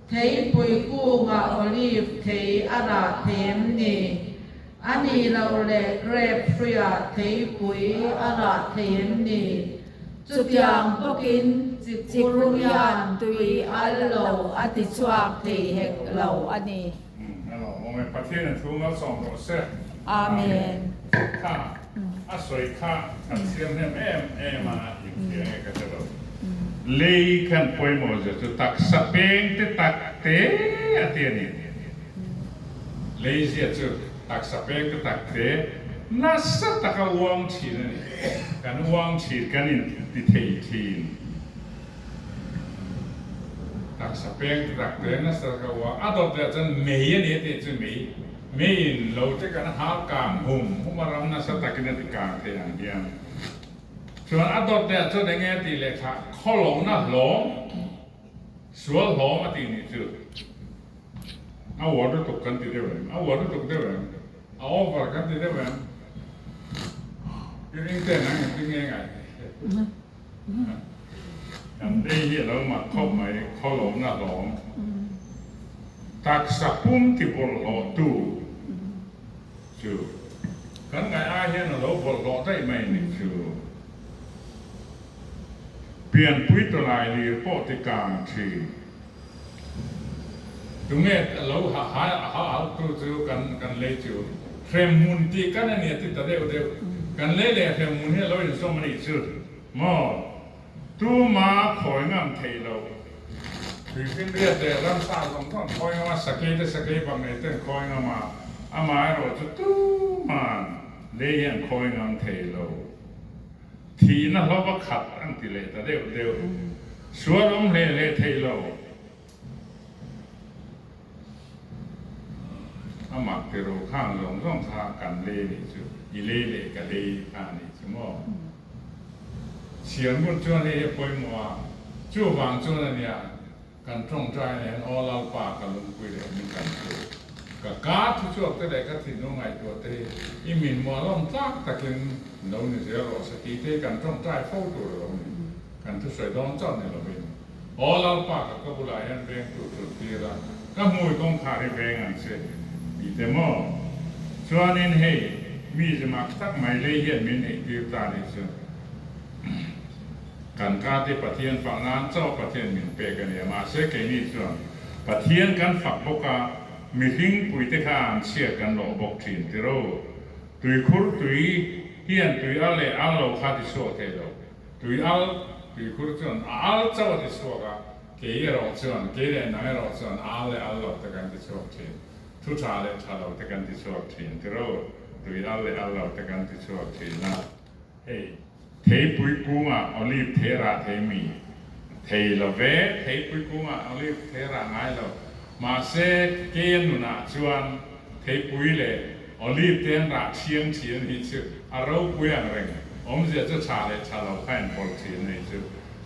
theipui kungah olive thei a rah thei em ni? A nih loh leh grape hruiah theipui a rah thei em ni? Chutiang bawkin chikur hian tui al lo a ti chhuak thei hek lo a ni. Hello, awm e, Pathian in thu malsawm rawh se. Amen. Kha a sawi kha kan siam hnem em em a, inhria nge ka hre lo. Lei khan pawimawh zia chu taksa peng te tak te a ti a ni. Leizia chu taksa peng te tak te nasa taka uang thin a ni. Kan uang thin, kan in ti thei thin. Taksa peng te tak te nasa taka uang, a dawt leh chuan mei a ni a tih chu mei, mei in lo te kan hal kang hum hum a ram nasa takin a ti kang thei ang hian. Chuan a dawt leh chuan enge a tih leh kha khawlohna hlawm, sual hlawm a tih nih chu. A uar lutuk kan ti deuh em? A uar lutuk deuh em? A over kan ti deuh em? I ring ten ang engtin nge ngai thei? Kan lei hi a lo mak khawp mai, khawlawmna hlawm. Taksa pum ti bawlhhlawh tu chu kan ngaih ai hian a lo bawlhhlawh daih mai nih chu. Pianpui tawlai lir pawh ti kang thin. Tunge lo ha ha tu chu kan kan lei chu hremhmun tih kan a ni a ti ta deuh deuh. Kan lei leh hremhmun hi a lo inzawm a nih chu maw? Tuma khawi ngam theih loh. Tuifinriat leh ramsa zawng zawng khawi ngam a, sakei te sakei bak nei ten khawi ngam a, amaherawh chu tuman lei hi an khawi ngam thei lo. Thihna hlauva khat an ti leh ta deuh deuh. Sual awm hle hle thei lo. A mak ti ro khang zawng zawng kha kan lei nih chu i lei leh ka lei kha nih chu maw. Chhiar ngut chuan hei hi a pawimawh a, chuvang chuan a nia. Kan tawngtai nen aw Lalpa ka lungpui leh min kan thu. Ka ka thu chhuak te leh ka thinlung ngaihtuah te hi i min mualawm tlak takin lo ni zel rawh se tih te hi kan tawngtai fo tur a lo ni. Kan thusawi dawn chauh ni lovin aw Lalpa ka ka bulah hian veng tur tur tir a, ka hmui kawngkhar hi veng ang che tih te maw? Chuanin hei mi zimak tak mai lei hian min neihtir ta nih chu. Kan ka te Pathian fak nan chauh Pathian min pek a nia. Mahse keini chuan Pathian kan fak bawk a, mihring puite kha an chhiat kan lawh bawk thin tiro. Tuikhur tui hian tui al leh al lo kha ti chhuak thei lo. Tui al, tuikhur chuan a al chauh a ti chhuak a. Kei erawh chuan, kei leh nang erawh chuan al leh al lo te kan ti chhuak thin. Thu tha leh tha lo te kan ti chhuak thin tiro, tui al leh al lo te kan ti chhuak thin a. Hei, theipui kungah olive thei rah thei mi? Thei lo ve, theipui kungah olive thei rah ngai lo. Mahse, keia nunah chuan theipui leh olive te an rah thiang thin a nih chu a ropui ang reng. Awmzia chu tha leh tha lo kha inpawlh thin a nih chu.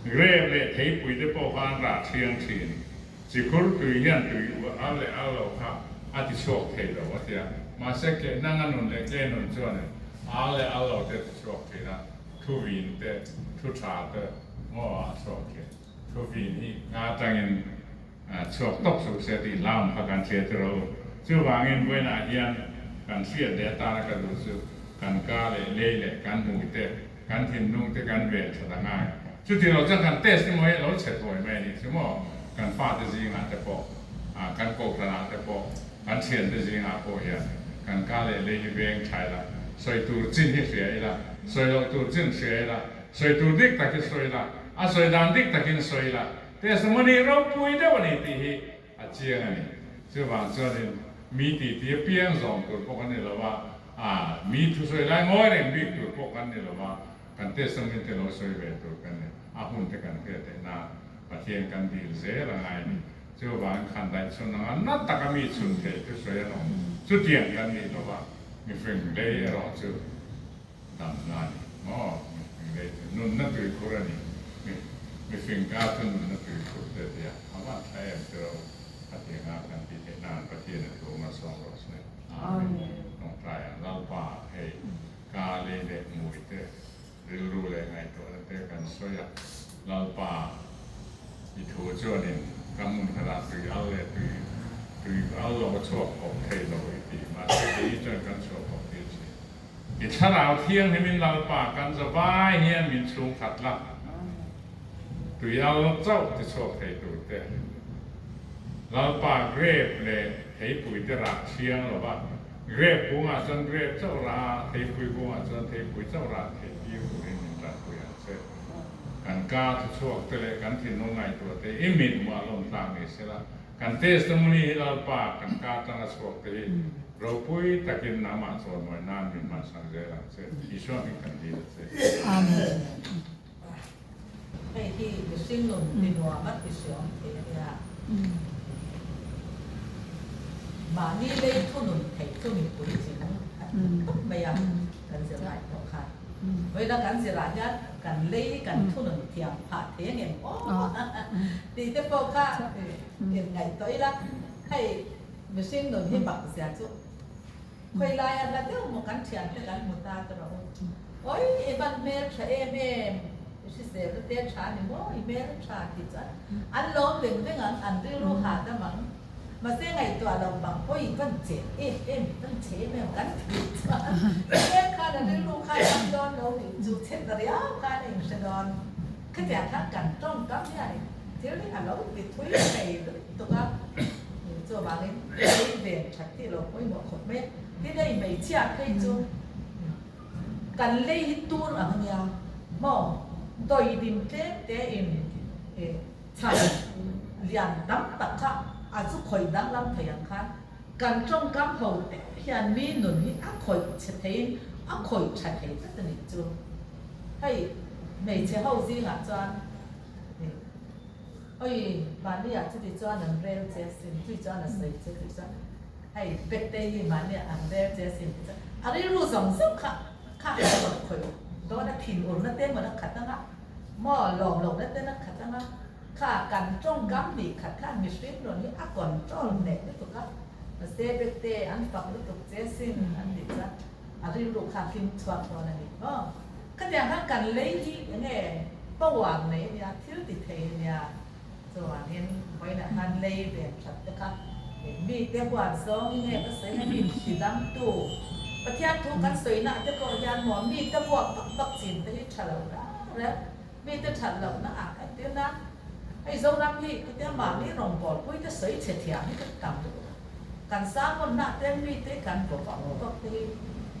Grape leh theipui te pawh kha an rah thiang thin. Chikhur tui hian tui al leh al lo kha a ti chhuak thei lo a ti a, mahse ke nang a nun leh ke nun chuan in al leh al lo te a ti chhuak thin a, thu vin te, thu tha te maw a chhuak thin. Thu vin hi nga atangin chhuak tawp suh se tih hlauhawm kha kan hria ti rawh u. Chuvangin vawiinah hian kan hriat leh atana ka duh chu kan ka leh lei leh kan hmui te, kan thinlung te kan ven that a ngai. Chuti lo chuan kan test emaw hi a lo chhe thuai mai a nih chu maw? Kan fate zingah te pawh, kan kohhranah te pawh, kan thiante zingah pawh hian kan ka leh lei hi veng tha ila, sawi tur chin hi hria ila, sawi loh tur chin hria ila, sawi tur dik tak hi sawi ila, a sawi dan dik takin sawi ila, testimony ropui deuh a ni tih hi A chiang a ni. Chuvang chuanin mi titi apiang zawm tur pawh kan ni lo a, a mi thusawi lai ngawi reng bik tur pawh kan ni lo a, kan testament te lo sawi ve tur kan ni. A hun te kan hriat theih nan Pathian kan dil zel a ngai a ni. Chuvangin khan daih chhun anga na taka mi chhun thei thusawi an awm chutiang kan nih lo a, mifing lei erawh chu damna a ni maw? Mifing lei chu nunna tuikhur a ni. Mifing ka chu nunna tuikhur te tia a van tha em chu ro a ti anga kan tih theih nan Pathian a thu awm a sawm rawh se. Amen. Tawngtai ang Lalpa hei ka lei leh mui te rilru leh ngaihtuahna te kan sawi a, Lalpa i thu chuanin ka hmun khatah tui al leh tui tui al lo a chhuak kawp thei lo i ti mahse keini chuan kan chhuak kawp tir thin. I thlarau thianghlimin Lalpa kan zavai hian min chhung khat la, tui al chauh ti chhuak thei tur te, Lalpa grape leh theipui te rah thiang lo va, grape kungah chuan grape chauh rah a, theipui kungah chuan theipui chauh rah theih tir turin min tanpui ang che. Kan ka thuchhuak te leh kan thinlung ngaihtuah te i mit hmuh a lawm tlak ni sela, Kan testimony hi Lalpa kan ka atanga chhuak te hi ropui takin nangmah chawimawi nan min hmansak zel ang che. Isua hming kan dil a che. Amen. Hei hi mihring nun ti nuam a ti hriawm thei a nia. Mahni lei thunun theih chu mipui tling a ti tawp mai a, kan zirlai pawh khan. Vawiina kan zirah hian kan lei kan thunun thiam phah thei ang em aw tih te pawh kha inngaihtuah ila, hei mihring nun hi mak zia chu khawi laia hla deuh maw kan thian te kan hmu ta te rawh u. Awi i hman hmel tha em em, i hrisel na te tha a ni maw, i hmel a tha tih chuan an lawm veng veng ang, an rilru hahdam ang. Mahse ngaihtuah loh bang pawh i van che em em, i van che em em kan tih chuan heng khan a rilru khan a ram dawn lo tih chu chhe ta riau khan a inhre dawn. Khatiang khan kan tawngkam hian thil hi a lo ti thui thei lutuk a, chuvangin ei ven that hi lo pawimawh khawp mai a. Tin hei hmeichhia phei chu kan lei hi tur ang a nia maw, dawidim tlem tein Chhan lian tam tak kha a chu khawih danglam thei ang khan kan tawngkam ho te hian mi nun hi a khawih chhe theiin a khawih tha thei tlat a nih chu. Hei hmeichhe ho zingah chuan Oi mahni ah chuti chuan an rel che asin, chui chuan a sawi che tih chuan hei Bektei hi mahni ah an rel che asin tih chuan a rilru zawng zawng kha kha a rawn khawih dawn a, thinurna te emaw a khat anga. Maw lawm lo na ten a khat anga, kha kan tawngkam hnih khat khan mihring rawn hi a control hneh lutuk a, mahse Bekte an fak lutuk che sin an tih chuan a rilru kha hlim chhuak dawn a ni maw. Khatiang khan kan lei hi enge power nei a nia, thil ti thei a nia, chuvangin vawiinah khan lei ven that te kha mite huat zawng hi nge ka sawi na mi ti damtu Pathian thu kan sawi nah te pawh hian maw mite vuak vak vak chin te hi tha lo reng reng mite that loh na ah kan tir nan hei Zoram hi khatia mahni rawngbawl pui te sawi chhe thiam hi ka tam lutuk a kan sermon nah te mite kan vaw vak vak te hi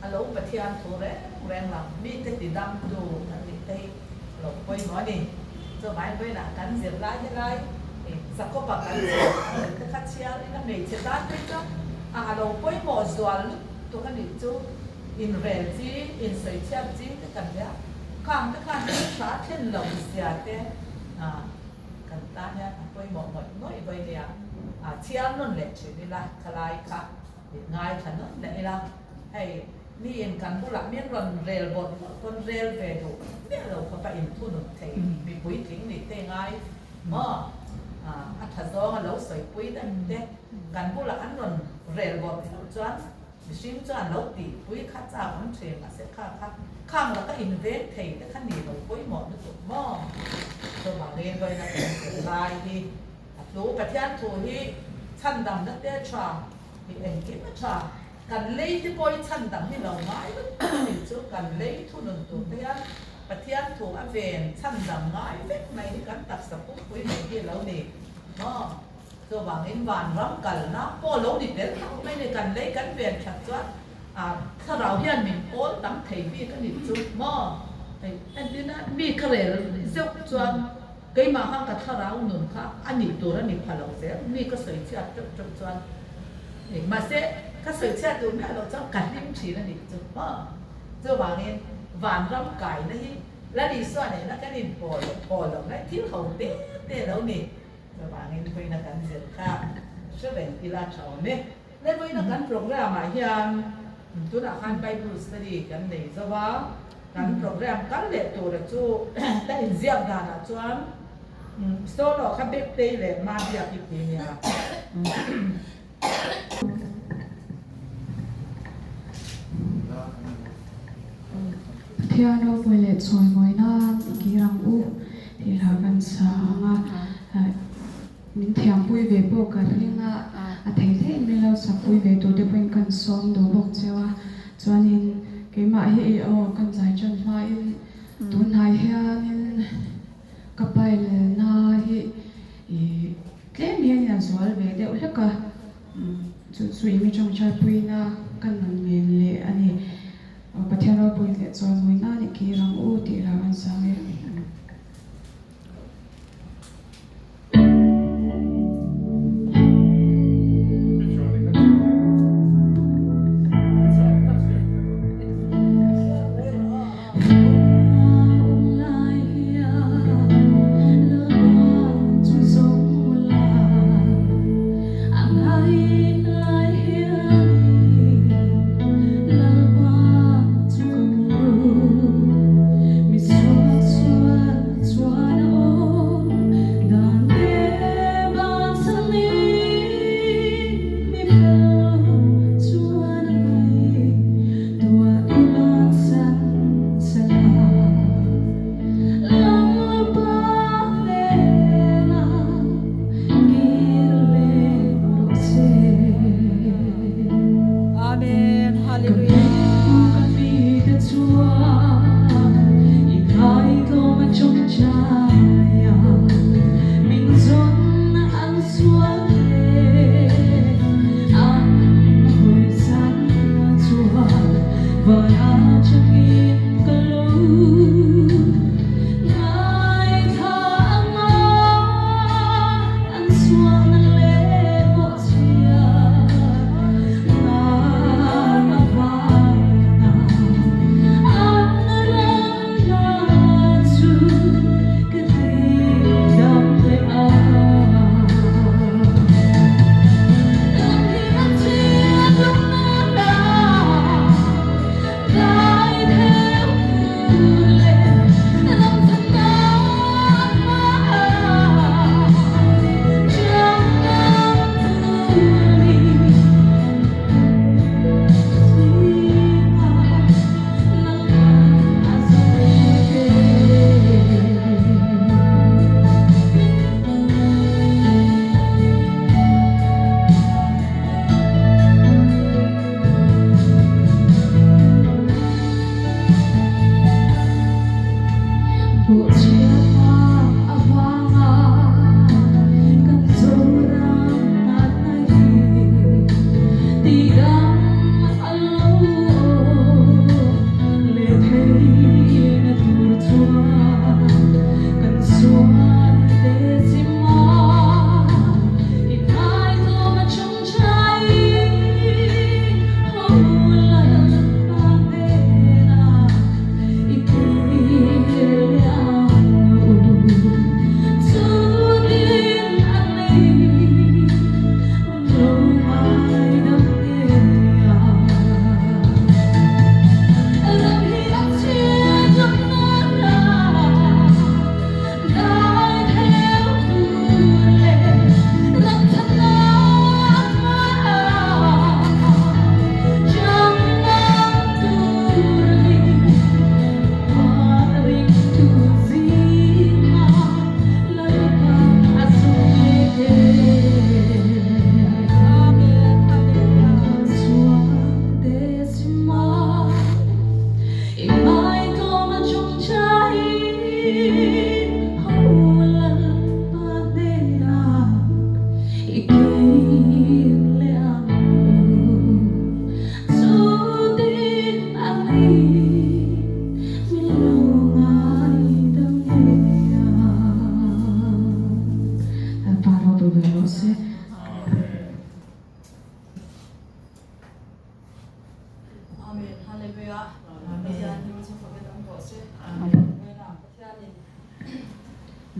a lo Pathian thu reng reng lang mite ti damtu kan nih te hi lo pawimawh a ni chuvangin vawiinah kan zirlai helai. Jakoba kan chhiar ang te kha chhiar ila hmeichhe tan phei chuan a a lo pawimawh zual lutuk a nih chu inrel ching, insawichhiat ching te kan nia. Khang te khan thil tha thlen lo zia te kan tan hian a pawimawh ngawih ngawih vawi nia. Chhiar nawn leh thin ila khalai kha ngaithla nawn leh ila hei Miin kan bulah min rawn rel bawlh bawlh pawn rel ve duh miah lo khawpa inthunun thei mi puitling nih te ngai maw? A tha zawng a lo sawipui daih te kan bulah an rawn rel bawlh bawlh chuan mihring chuan lo tihpui kha chak awm thin mahse kha kha khang laka inveng thei te kha ni lo pawimawh lutuk maw? Chuvangin vawiina kan zir lai hi a thu Pathian thu hi chhandamna te tha hi engkim a tha. Kan lei te pawh hi chhan dang hi lo ngai vek a ni chu kan lei thunun tur te hian Pathian thu a ven chhan dang ngai vek mai hi kan taksa pumpui mai hi a lo ni maw? Chuvangin vanram kalna pawh lo ni tel tho mai ni kan lei kan ven that chuan a thlarau hian min pawl tam thei bik a ni chu maw? Hei entirna mi ka rel zeuh chuan keimah khan ka thlarau nun kha a nih tur a ni pha lo zel mi ka sawi chhiat teuh teuh chuan Mahse, ka sawi chhiat duh miah loh chuan ka hlim thin a nih chu maw? Chuvangin, vanram kaina hi Lal Isua nena kan inpawl pawl loh lai thil ho te te lo ni. Chuvangin, vawiina kan zir kha hre reng ila tha awm e. Le vawiina kan programme-ah hian tunah khan Bible study kan nei zo a, kan programme kal leh tura chu ka inziak danah chuan, Solo kha Bektei leh Mabiak i ti nia. Pathian ropui leh chawimawi nan i kir ang u tih hla kan sa ang a, min thiampui ve pawh ka ring a, a thei theih mai lo sakpui ve tur te pawhin kan sawm duh bawk cheu a, chuanin keimah hi i aw kan zai tan hmain tunhnai hianin Ka pailna hi ih tlem hian a zual ve deuh hlek a, chu chu i mi tawngtapuina ka nun ngen leh a ni. Pathian ropui leh chawimawi nan i kir ang u tih lo an sang e.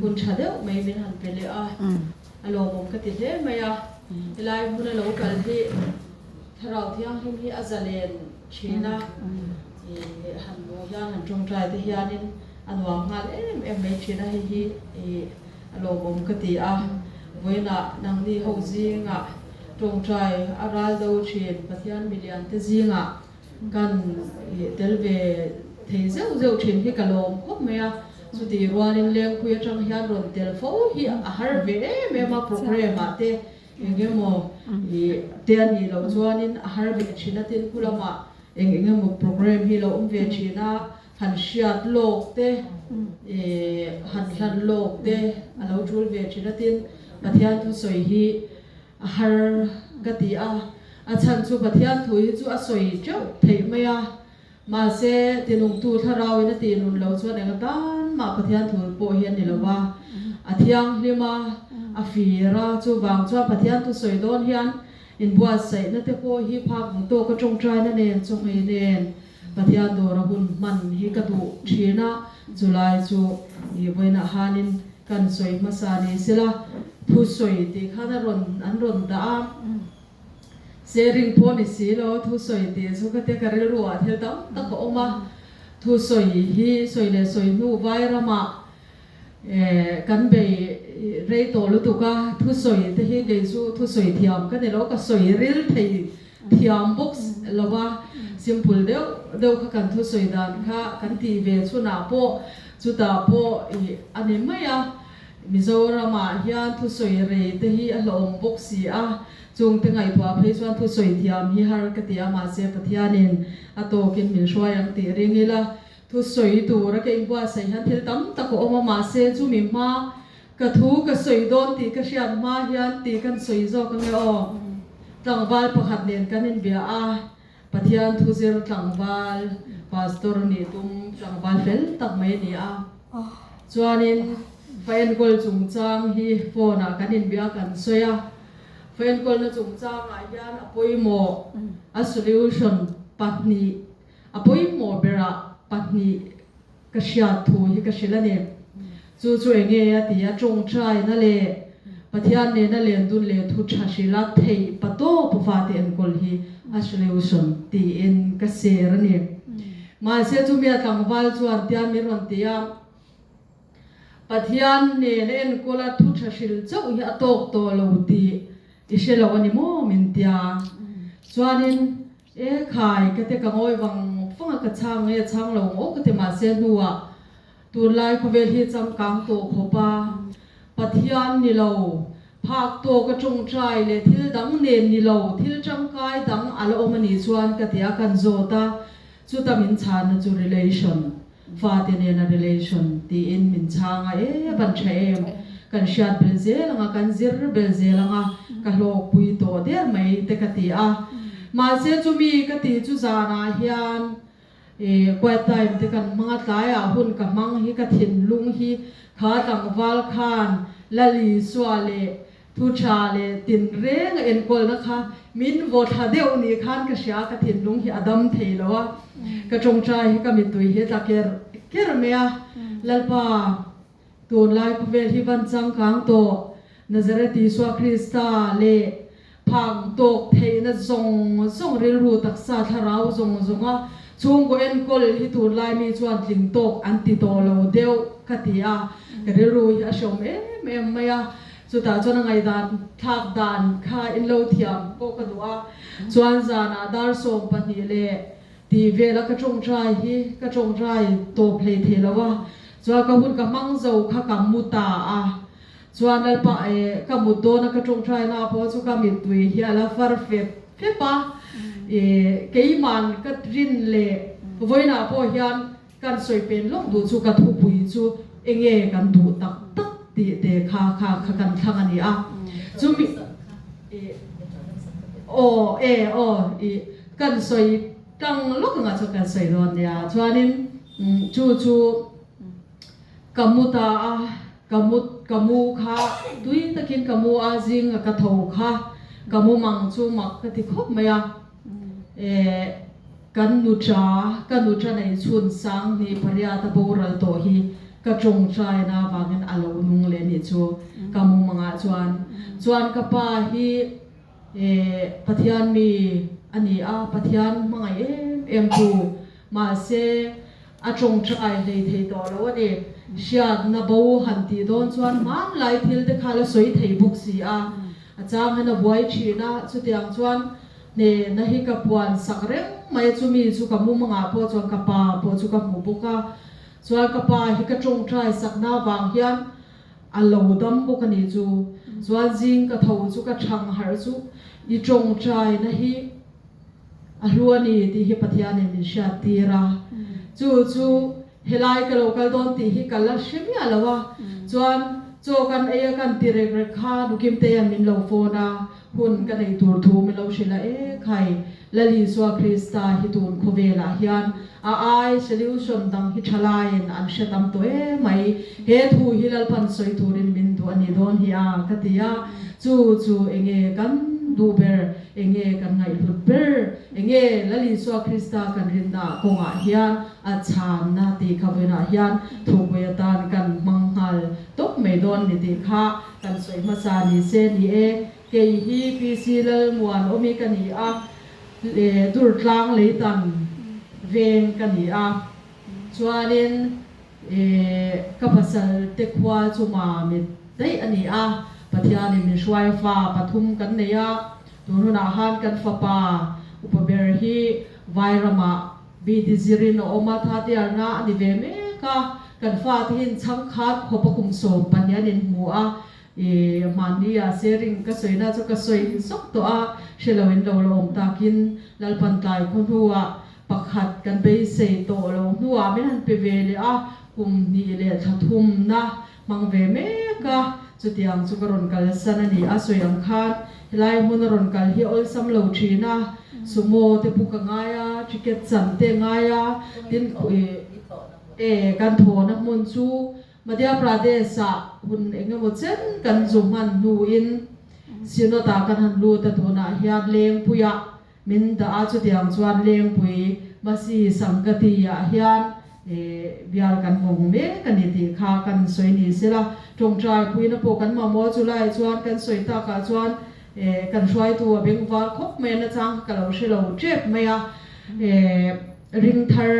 Hun tha deuh mai min han pe leh a, a lawmawm ka ti hle mai a. Helai hmuna lo kal hi Thlarau Thianghlim hi a zalen thin a, ih han luh hian han tawngtai te hianin a nuam nghal em em mai thin a, hei hi ih a lawmawm ka ti a. Vawiinah nangni ho zingah tawngtai a ral do thin Pathian milian te zingah Kan tel ve thei zeuh zeuh thin hi ka lawm khawp mai a, chutih rualin Lengpui atang hian rawn tel fo hi a har ve em em a, programme ah te eng emaw ih te a nih loh chuanin a har ve thin a, tin khu lamah eng eng emaw programme hi lo awm ve thin a, han hriat lawk te ih han hlan lawk te a lo tul ve thin a, tin Pathian thusawi hi A har ka ti a, a chhan chu Pathian thu hi chu a sawi teuh theih mai a, mahse tinungtu thlarauin a tih nun lo chuan eng atan mah Pathian thu pawh hi a ni lo va, a thianghlim a, a fir a, chuvang chuan Pathian thu sawi dawn hian inbuatsaihna te pawh hi phak ang tawka tawngtaina nen chawhmei nen Pathian dawra hun hman hi ka duh thin a, chulai chu i vawiinah hanin Kan sawi hmasa ni sela, thu sawi tih khan a rawn an rawn dah a, sharing pawh ni si lo, thu sawi tih chu ka tia ka rilru ah thil tam tak a awm a, thu sawi hi sawi leh sawi hnu vai ramah eh kan bei rei tawh lutuk a, thu sawi te hi kei chu thu sawi thiam ka ni lo, ka sawi ril thei thiam bawk lo a, simple deuh deuh kha kan thu sawi dan kha kan tih ve chhunah pawh Chutah pawh ih a ni mai a, Mizoramah hian thusawi rei te hi a hlawhawm bawk si a, chungte ngaihtuah phei chuan thusawi thiam hi har ka ti a, mahse Pathianin a tawkin min hruai ang tih ring ila, thusawi tura ka inbuatsaih hian thil tam tak a awm a, mahse chumi hma ka thu ka sawi dawn tih ka hriat hma hian tih kan sawi zawk ange aw. Tlangval pakhat nen kan inbia a. Pathian thu zir tlangval, pastor nih tum tlangval fel tak mai a ni a. Chuanin fa enkawl chungchang hi phone ah kan inbia kan sawi a. Fa enkawlna chungchangah hian a pawimawh a solution pahnih, a pawimawh berah pahnih ka hriat thu hi ka hrilh a ni. Chu chu enge a ti a, tawngtaina leh Pathian nena len dun leh thu tha hrilh a theih patawp vate enkawl hi a solution tiin ka share a ni. Mahse chumi a tlangval chuan tian min rawn ti a, Pathian nena enkawl a thu tha hrilh chauh hi a tawk tawh lo tih i hre lo a ni maw min tia. Chuanin E khai, ka te ka ngawi vang vang a, ka chhang nge chhang lo ngawk ka ti mahse hnuah tunlai khawvel hi changkang tawh khawp a, Pathian ni lo, phak tawk a tawngtai leh thil dang nen ni lo, thil tangkai dang a la awm a nih chuan ka ti a, kan zawt a, chuta min chhanna chu relation, fate nena relation tiin min chhang a, e van tha em, kan hriat bel zel ang a, kan zir bel zel ang a, ka hlawkpui tawh der mai te ka ti a. Mahse chumi ka tih chu zanah hian e quiet time te kan hmang a, tlaiah hun ka hmang hi ka thinlung hi kha tlangval khan Lalisua leh Thu tha leh tinreng a enkawlna kha min vaw thla deuh nih khan ka hria, ka thinlung hi a dam thei lo a, ka tawngtai hi ka mittui hi a tla ker ker mai a, Lalpa, tunlai khawvel hi van changkang tawh, Nazareth Isua Krista leh phang tawk theihna zawng zawng rilru taksa thlarau zawng zawnga chhungkaw enkawl hi tunlai mi chuan tling tawk an ti tawh lo deuh ka ti a, ka rilru hi a hreawm em em mai a. Chutah chuan a ngaihdan thlak dan kha in lo thiam pawh ka duh a, chuan zanah dar 12 leh tih vela ka tawngtai hi ka tawngtai tawp hlei thei lo a, chuan ka hun ka hmang zo kha ka mu ta a, chuan Lalpa eh ka mut dawn a ka tawngtai na pawh chu ka mittui hi a la far fep fep a, eh keiman ka rin leh vawiinah pawh hian Kan sawi pen lawk duh chu ka thupui chu enge kan duh tak tak tih te kha kha kha kan thlang a ni a. Chumi ih aw e aw ih kan sawi tlang lawk anga chu kan sawi dawn nia. Chuanin chu chu ka mu ta a, ka mu ka mu kha tui takin ka mu a, zinga ka tho kha ka mu mang chu mak ka ti khawp mai a. Eh, kan nuṭa, ka nuṭa nei chhun sang ni pariat a boral tawh hi. ka tawngtaina avangin a lo nung leh anih chu ka mumangah chuan. Chuan ka pa hi Pathian mi a ni a, Pathian hmangaih em em tu mahse a tawngtai hlei thei tawh lo a ni. Hriatna bo han tih dawn chuan hmanlai thil te kha la sawi thei bawk si a, a chang hian a buai thin a, chutiang chuan Hnehna hi ka puan sak reng mai a, chumi chu ka mumangah pawh chuan ka pa pawh chu ka hmu bawk a, chuan ka pa hi ka tawngtai sakna avang hian a lo dam bawk a nih chu, chuan zing ka tho chu ka thang harh chu i tawngtaina hi a hlu a ni tih hi Pathianin min hriat tir a, chu chu helai ka lo kal dawn tih hi ka la hre miah lo a, chuan chaw kan ei a kan ti rek rek kha Nukimteia'n min lo phone a, Hun ka neih tur thu min lo hrilh a, E khai, Lal Isua Krista hi tun khawvelah hian a ai solution dang hi tha laiin an hre tam tawh em mai, he thu hi Lalpan sawi turin min duh a nih dawn hi a, ka ti a, chu chu enge kan duh ber, enge kan ngaihhlut ber, enge Lal Isua Krista kan rinna kawngah hian a chhanna tih kha vawiinah hian thupui atan kan hmang nghal tawp mai dawn ni tih kha Kan sawi hmasa ni se ni e, kei hi PC Lalmuan awmi ka ni a, Durtlang Leitan veng ka ni a, chuanin ka pasal te khua chu Mamit daih a ni a, Pathianin min hruai fa pathum kan nei a, tun hunah han kan fapa upa ber hi Vairamah BD zirin a awm a, Thatiarna a ni ve mek a, kan fate hian chhangkhat khawp a kum 12 an inhmu a, i mahni a sharing ka sawina chu ka sawi zawk tawh a, hre lo in lo la awm takin Lalpan tlai khaw hnuah pakhat kan beisei tawh lo hnuah min han pe ve leh a, kum hnih leh thla thumna hmang ve mek a, chutiang chu ka rawn kalsan a ni a, sawi ang khan helai hmun a rawn kal hi a awlsam lo thin a, sumo te book a ngai a, ticket chan te a ngai a, tin e kan thawhna hmun chu Madhya Pradesh ah hun eng emaw chen kan zu hman hnuin Synod ah kan han lut a, tunah hian Lengpuiah Min dah a, chutiang chuan Lengpui Masi Sangati ah hian bial kan hawng mek a ni tih kha kan sawi ni sela, tawngtai puina pawh kan mamawh chu laiah chuan kan sawi takah chuan kan hruaitu a bengvar khawp mai a, nachang kha ka lo hre lo tep mai a, ringthar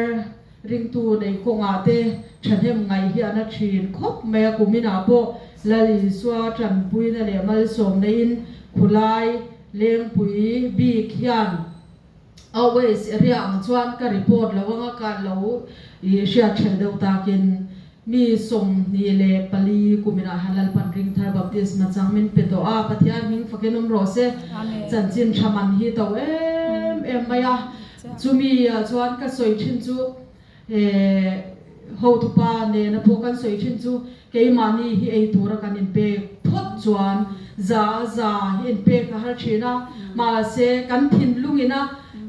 ringtu nei kawngah te thahnem ngaih hi a na thin khawp mai a, kuminah pawh Lal Isua tanpuina leh malsawmna in khulai Lengpui bik hian always area ang chuan ka report lo anga ka lo i hriat hrel deuh takin mi 24 kuminah hian Lalpan Ringthar Baptisma chang min pe tawh a, Pathian hming fakin awm rawh se. Chanchin tha man hi to em em mai a, chumi ah chuan ka sawi thin chu Hotupa nena pawh kan sawi thin chu keimahni hi ei tura kan inpek phawt chuan za a za hi inpek a har thin a, mahse kan thinlungin a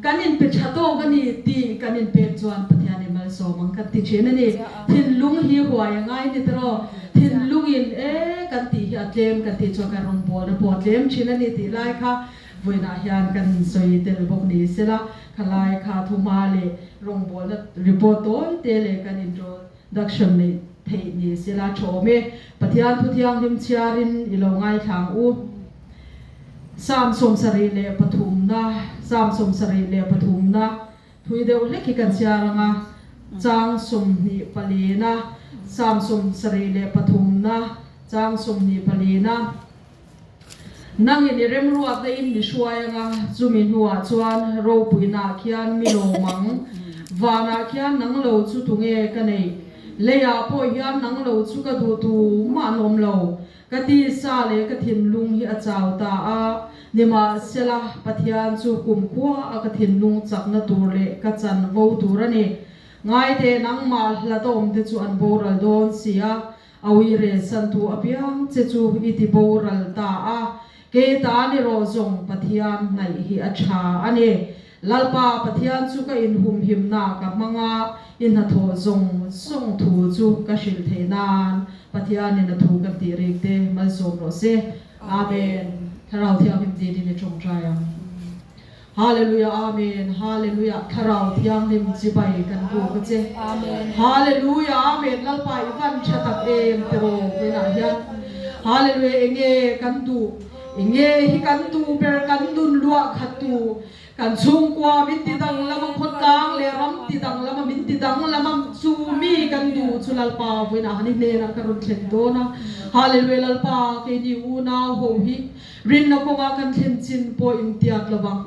kan inpe tha tawk a ni tih kan inpek chuan Pathianin malsawm ang kan ti thin a ni. Thinlung hi huai a ngai ni tawh thinlungin e kan tih hi a tlem kan tih chuan kan rawngbawlna pawh a tlem thin a ni tih lai kha Vawiinah hian kan sawi tel bawk ni sela, khalai kha thuma leh rawngbawlna report tawi te leh kan introduction neih theih ni sela tha awm e. Pathian thu thianghlim chhiarin i lo ngaithlang u. Psalm 73na, Psalm 73na thui deuh hlek hi kan chhiar ang a, chang 24na, Psalm 73na, chang 24na. Nangin i remruatna in mi hruai anga, chumi hnuah chuan ropuinaah khian mi lawm ang. Vanah khian nang lo chu tunge ka neih? Leiah pawh hian nang lo chu ka duh tu mah an awm lo. Ka tisa leh ka thinlung hi a chau ta a, nimahsela Pathian chu kumkhua a ka thinlung chakna tur leh ka chanvo tur a ni. Ngaite nangmah hlatawm te chu an boral dawn si a, A uire santu apiang che chu i ti boral ta a, kei tan erawh zawng Pathian hnaih hi a tha a ni. Lalpa Pathian chu ka inhumhimna ka hmang a, i hnathawh zawng zawng thu chu ka hrilh theih nan Pathianin a thu kan tih rik te malsawm rawh se. Amen. Thlarau Thianghlim dinin i tawngtai ang. Hallelujah Amen Hallelujah Thlarau Thianghlim chibai kan buk a che. Hallelujah Amen Lalpa i van tha tak em tiraw vawiinah hian Hallelujah enge kan duh enge hi kan duh ber kan nun luah khat tu Kan chhungkua min ti danglam a, khawtlang leh ram ti danglam a, min ti danglam a, chu mi kan duh chu Lalpa vawiinah han i hnenah ka rawn thlen dawn a. Hallelujah Lalpa, keini unau ho hi rinna kawngah kan thlen chin pawh intiat lo vang.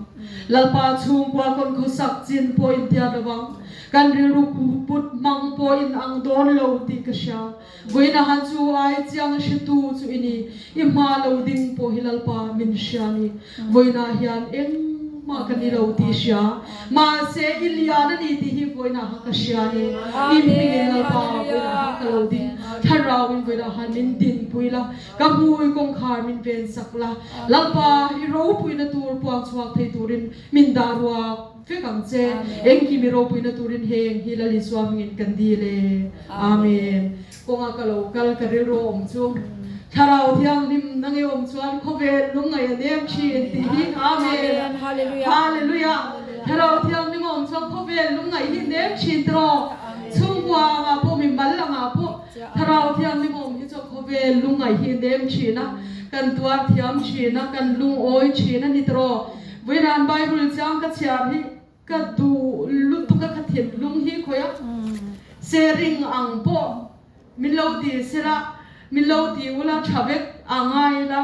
Lalpa chhungkua kawn khawsak chin pawh intiat lo vang. Kan rilru put hmang pawh in ang dawn lo tih ka hria. Vawiinah han chu ai chiang hretu chu i ni. I hma lo ding pawh hi Lalpa min hria ni. Vawiinah hian engmah ka ni lo tih hria. Mahse i lian a ni tih hi vawiinah han ka hria ni. I hmingin Lalpa vawiinah han ka lo ding. Thlarauin vawiinah han min dinpui la, ka hmui kawngkhar min vensak la. Lalpa i ropuina tur puang chhuak thei turin min dah ruak. Vek ang che. Engkim i ropuina turin heng hi Lal Isua hmingin kan dil e. Amen. Kawnga ka lo kal ka rilru a awm chu Thlarau Thianghlim na nge awm chuan khawvel lungngaih a nem thin tih hi. Amen. Hallelujah. Thlarau Thianghlim a awm chuan khawvel lungngaih hi nem thin tiraw. Chhungkua angah pawh mi mal angah pawh Thlarau Thianghlim a awm hi chuan khawvel lungngaih hi nem thin a, kan tuar thiam thin a, kan lungawi thin a ni tiraw. Vawiran Bible chiang ka chhiar hi ka duh lutuk a, ka thinlung hi khawi a, sharing ang pawh min lo ti sela, min lo ti ula tha vek a ngai la,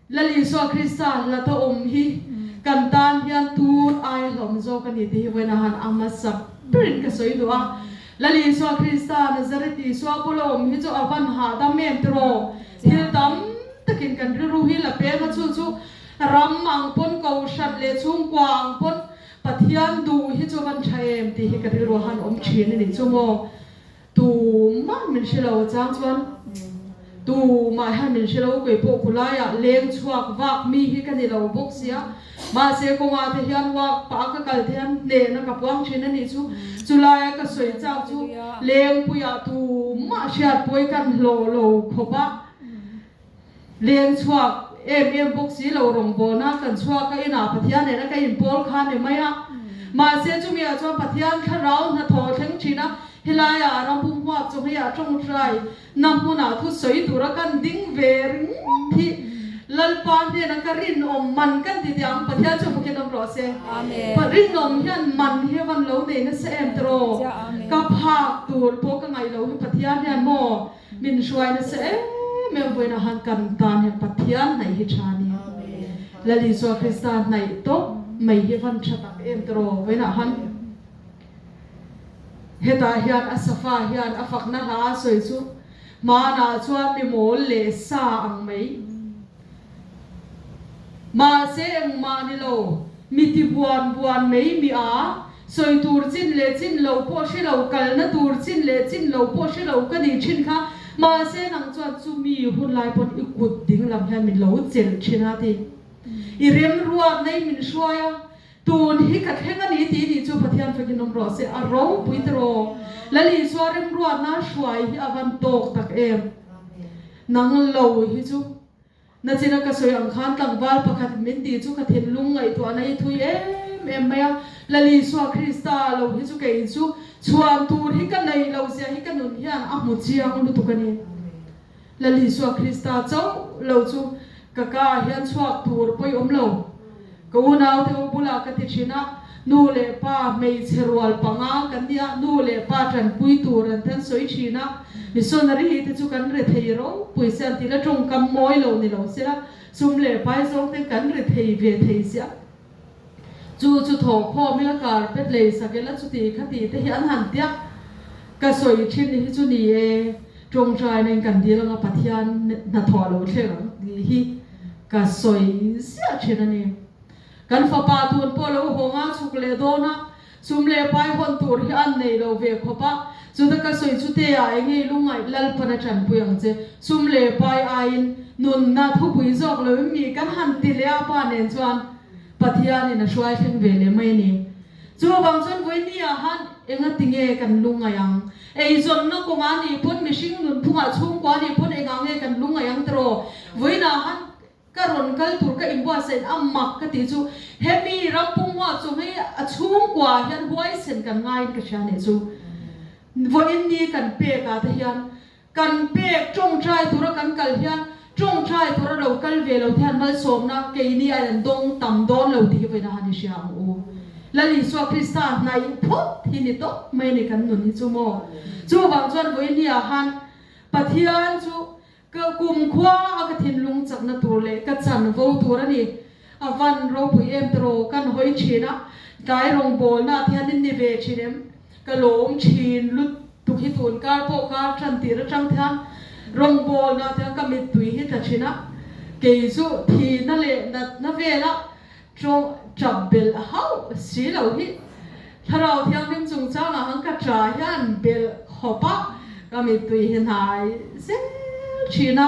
Lal Isua Krista hlata awm hi kan tan hian tur ai hlawm zawk a ni tih hi vawiin a han a hmasa berin ka sawi duh a. Lal Isua Krista Nazareth Isua bula awm hi chu a van hahdam em tiraw? Thil tam takin kan rilru hi la peng a, chu chu Ram ang pawn kohhran leh chhungkua ang pawn Pathian duh hi chu van tha em tih hi ka rilru a han awm thin a nih chu maw. Tumah min hre lo chang chuan tumah hian min hre lo kei pawh khulaiah leng chhuak vak mi hi ka ni lo bawk sia. Mahse kawngah te hian walk pah a ka kal te hian hnehna ka puang thin a nih chu. Chulaia ka sawi chak chu lengpuiah tumah hriatpui kan hlawh lo khawp a. Leng chhuak em em bawk si lo rawngbawlna kan chhuak a inah Pathian nena ka inpawl kha ni mai a. Mahse chumi ah chuan Pathian thlarau hnathawh thleng thin a, helaiah rampum huap chu hei ah tawngtai na hmunah thu sawi tura kan ding ve ringawt hi Lalpa hnena ka rinawm man kan ti teh ang Pathian chu fakin awm rawh se. Rinawm hian man hi a van lo nei nasa em tiraw? Ka phak tur pawh ka ngaih lo hi Pathian hian maw? Min hruai nasa em em vawiinah han kan tan hian Pathian hnaih hi tha ni. Lal Isua Krista hnaih tawp mai hi van tha tak em tiraw vawiinah han hetah hian a safa hian a fakna hla a sawi chu hmanah chuan mi mawl leh sa ang mai. Mahse engmah ni lo, mi ti buan buan mai mi a, sawi tur chin leh chin lo pawh hre lo, kalna tur chin leh chin lo pawh hre lo ka nih thin kha, mahse nang chuan chumi hun lai pawn i kut ding lam hian min lo chelh thin a ti. I remruat nei min hruai a, tun hi ka thleng a ni tih nih chu Pathian fakin awm rawh se, a ropui tiraw. Lal Isua remruatna hruai hi a van tawk tak em. Nang lo hi chu Nachina ka sawi ang khan tlangval pakhat min tih chu ka thinlung ngaihtuahna hi thui em em mai a, Lal Isua Krista lo hi chu kei chu chhuan tur hi ka nei lo zia hi ka nun hian a hmu chiang lutuk a ni. Lal Isua Krista chauh lo chu ka ka ah hian chhuak tur pawi awm lo. Ka unaute ho bulah ka ti thin a, nu leh pa hmeichhe rual panga kan nia, nu leh pa tanpui tur an tan sawi thin a, missionary te chu kan re thei ropui se an ti la, tawngkam mawi lo ni lo sela, sum leh pai zawng ten kan re thei ve thei sia. Chu chu thawhkhawm ila carpet lei sak ila chuti khati te hi an han tia ka sawi thin hi chu ni e, tawngtaina in kan dil anga Pathian hnathawh lo thleng ang tih hi Ka sawi ziah thin a ni. Kan fapa tun pawh lo haw nga chhuk leh dawn a, sum leh pai hawn tur hi an nei lo ve khawp a, chuta ka sawi chu te ah enge i lungngaih Lalpan a tanpui ang che, sum leh pai aiin nunna thupui zawk lo in mi kan han ti leh a pa nen chuan Pathianin a hruai thleng ve leh mai a ni. Chuvang chuan vawinia han enga tinge kan lungngaih ang? Eizawnna kawngah nih pawn mihring nunphungah chhungkua nih pawn engah nge kan lungngaih ang tiraw? Vawiinah han. Ka rawn kal tur ka inbuatsaih a mak ka tih chu hemi ram pumhmuak chung hi a chhungkua hian huaisen kan ngaiin ka hria nih chu. Vawiin ni kan pek ah te hian kan pek tawngtai tura kan kal hian tawngtai tura lo kal ve lo te hian malsawmna keini aiin an dawng tam dawn lo tih hi vawiin a han i hria ang u. Lal Isua Krista hnaih phawt hi ni tawp mai a ni kan nun hi chu maw. Chuvang chuan vawiin ni ah han Pathian chu Ka kumkhua a ka thinlung chakna tur leh ka chanvo tur a ni. A van ropui em tiraw kan hawi thin a, tlai rawngbawlna ah te hian in ni ve thin em? Ka lawm thin lutuk hi tun kar pawh kar tan tir atang te hian rawngbawlna ah te hian ka mittui hi tla thin a, kei chu thihna leh natna vela tawng tap belh hauh si lo hi Thlarau Thianghlim chungchangah han ka tah hian belh khawp a, ka mittui hi hnai zel thin a.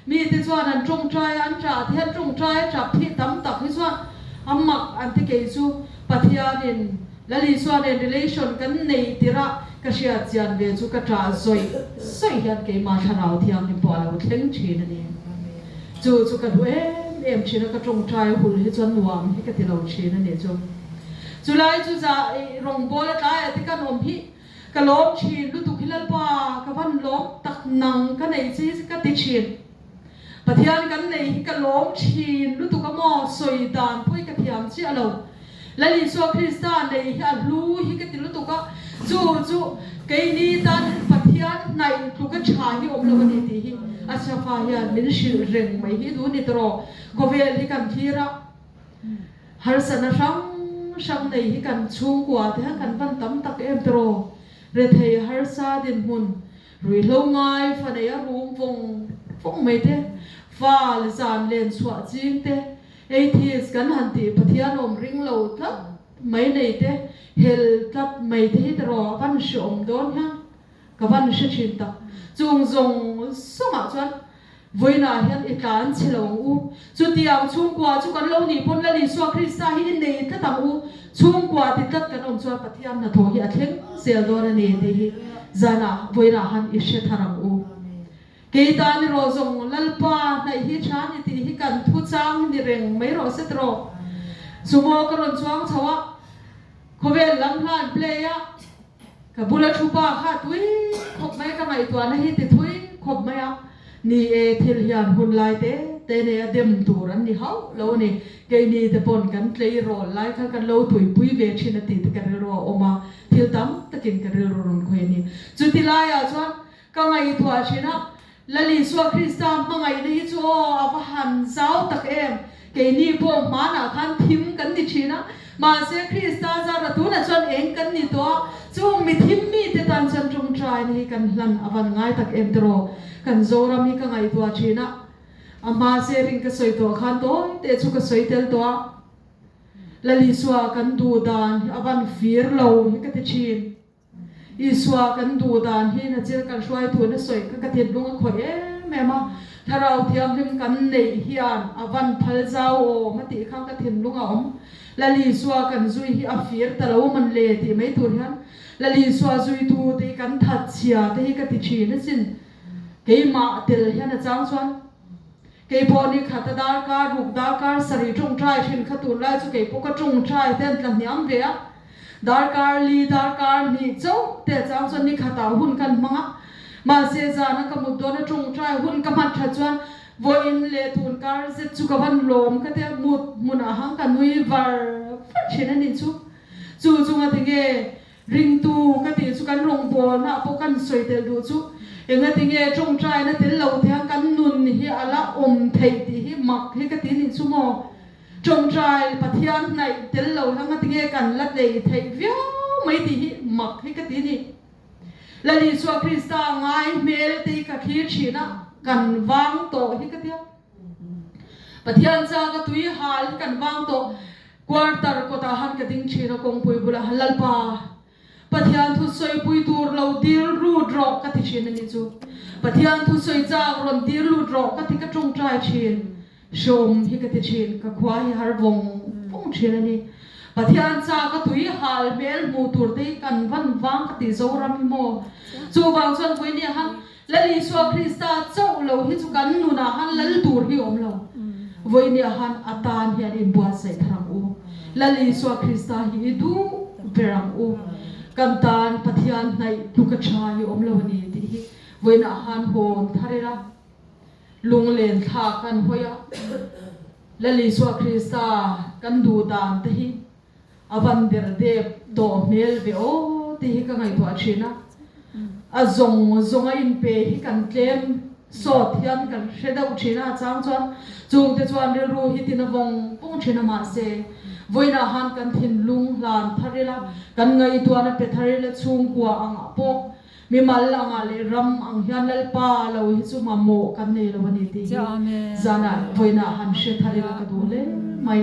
Mite chuan an tawngtai a, an tah te hian tawngtai a tap hi tam tak hi chuan a mak an ti kei chu Pathianin Lal Isua nen relation kan nei tirh a ka hriat chian ve chu ka tah zawih zawih hian keimah Thlarau Thianghlim pawh a lo thleng thin a ni. Chu chu ka duh em em thin a, ka tawngtai hul hi chuan nuam hi ka ti lo thin a nih chu. Chulai chu za i rawngbâwl a tlaiah te kan awm hi ka lawm thin lutuk hi Lalpa ka van lawm tak nang ka nei che hi ka ti thin. Pathian kan nei hi ka lawm thin lutuk a maw sawi dan pawh hi ka thiam chiah lo. Lal Isua Krista nei hi a hlu hi ka ti lutuk a, chu chu keini tan hian Pathian hnaih tluka tha hi awm lo a ni tih hi a Safa hian min hrilh reng mai hi duh ni tawh khawvel hi kan thlir a, harsatna hrang hrang nei hi kan chhungkua te hian kan van tam tak em tawh rethei harsa dinhmun ruihhlo ngai fa nei a rum vawng vawng mai te, fal zan len chhuah ching te. Atheist kan han tih Pathian awm ring lo tlat mai nei te, hel tlat mai te hi tiraw a van hreawm dawn hian ka van hre thin tak. Chung zawng zawngah chuan vawiinah hian i tlan chhe lo ang u. Chutiang chhungkua chu kan lo nih pawn Lal Isua Krista hi i nei tlat ang u. Chhungkua ti tlat kan awm chuan Pathian hnathawh hi a thleng zel dawn a ni tih hi zanah vawiinah han i hre thar ang u. Kei tan erawh zawng Lalpa hnaih hi tha ni tih hi kan thu chang ni reng mai rawh se tiraw. Sumo ka rawn chuang chho a, khawvel lam hla an play a, ka bula thu pa kha tui khawp mai ka ngaihtuahna hi ti thui khawp mai a, ni e thil hian hun lai te te nei a dem tur an ni hauh lo a ni, keini te pawn kan tleirawl lai kha kan lo tuipui ve thin a tih te ka rilru a awm a, thil tam takin ka rilru rawn khawih a ni. Chuti laiah chuan Ka ngaihtuah thin a, Lal Isua Krista hmangaihna hi chu aw a va han zau tak em! Keini pawh hmanah khan thim kan ni thin a, mahse Krista zara tunah chuan eng kan ni tawh a, chung mi thim mite tan chuan tawngtaina hi kan hlan a van ngai tak em tiraw? Kan Zoram hi ka ngaihtuah thin a, a hma se ring ka sawi tawh khan tawi te chu ka sawi tel tawh a, Lal Isua kan duh dan hi a van fir lo hi ka ti thin. Isua kan duh dan hi nachil kan hruaitu na sawi kha ka thinlung a khawih em em a, Thlarau Thianghlim kan neih hian a van phal zau awm a tih kha ka thinlung a awm. Lal Isua kan zui hi a fir ta lo man le tih mai tur hian Lal Isua zuitu te hi kan that chhia te hi ka ti thin asin. Keimah tel hian a chang chuan Keipawh ni khat a darkar ruk darkar sarih tawngtai thin kha tunlai chu keipawh ka tawngtai te an tla hniam ve a, darkar li darkar hnih chauh te chang chuan ni khatah hun kan hmang a, mahse zana ka mut dawn a tawngtai hun ka hman that chuan vawiin leh tun kar zet chu ka van lawm ka tia mut hmunah hang ka nui var var thin a nih chu. Chu chunga tinge Ringtu ka tih chu kan rawngbawlna pawh kan sawi tel duh chu engatinge tawngtaina tel lo thiang kan nun hi a la awm theih tih hi mak hi ka ti nih chu maw. Tawngtai Pathian hnaih tel lo hian ngatinge kan la tlei theih viau mai tih hi mak hi ka ti ni. Lal Isua Krista ngai hmel te hi ka thlir thin a, kan vang tawh hi ka tia. Pathian chak a tui hal hi kan vang tawh. Quarter kawtah han ka ding thin a kawngpui bulah han Lalpa Pathian thu sawipui tur lo dir lut rawh ka ti thin a nih chu. Pathian thu sawi chak rawn dir lut rawh ka ti ka tawngtai thin. Hreawm hi ka ti thin ka khua hi har vawng vawng thin a ni. Pathian chak a tui hal hmel hmuh tur te hi kan van vang ka ti Zoram hi maw. Chuvang chuan Puinia han Lal Isua Krista chauh lo hi chu kan nunah han lal tur hi awm lo. Vawinia han a tan hian inbuatsaih thar ang u. Lal Isua Krista hi i duh ber ang u. Kan tan Pathian hnaih tluka tha hi awm lo a ni tih hi vawiinah han hawn thar ila, lunglen thla kan hawi a, Lal Isua Krista kan duh dan te hi a van der dep tawh hmel ve aw tih hi ka ngaihtuah thin a. A zawng zawng a inpe hi kan tlem sawt hian kan hre deuh thin a, a chang chuan chungte chuan rilru hi tina vawng vawng thin a mahse vawiinah han kan thinlung hlan thar ila, kan ngaihtuahna pe thar ila chhungkua angah pawh mimal angah leh ram ang hian Lalpa lo hi chu mamawh kan nei lo a ni tih hi zanah vawiinah han hre thar ila ka duh hle mai.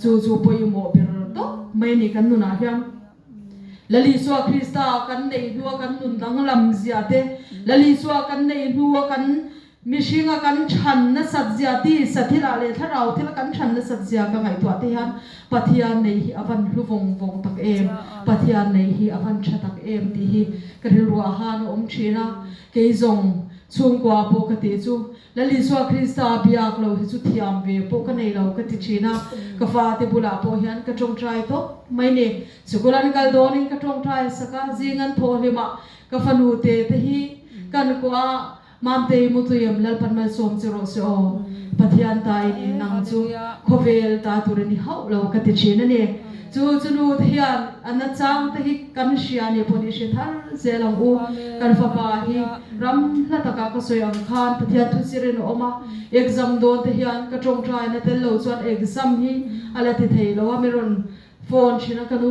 Chu chu pawimawh ber tawp mai a ni kan nunah hian. Lal Isua Krista kan neih hnua kan nun danglam zia te, Lal Isua kan neih hnua kan mihringa kan chhan nasat zia tisa thilah leh thlarau thila kan chhan nasat zia ka ngaihtuah te hian Pathian neih hi a van hlu vawng vawng tak em, Pathian neih hi a van tha tak em tih hi ka rilruah han a awm thin a. Kei zawng chhungkua pawh ka tih chu Lal Isua Krista biak lo hi chu thiam ve pawh ka nei lo ka ti thin a, ka fate bulah pawh hian ka tawngtai tawp mai ni. Sikul an kal dawnin ka tawngtai sak a, zing an thawh hlimah ka fanu te te hi kan kuah a, Mamtei Mutuyem Lalpan malsawm che rawh se aw, Pathian ta in in nang chu khawvel ta tur i ni hauh lo ka ti thin a ni. Chu chu nu te hian a nachang te hi kan hria nih pawh nih hre thar zel ang u. Kan fapa hi ram hla takah ka sawi ang khan Pathian thu chirin a awm a, exam dawn te hian ka tawngtaina tel lo chuan exam hi a la ti thei lo a, mi rawn phone thin a ka nu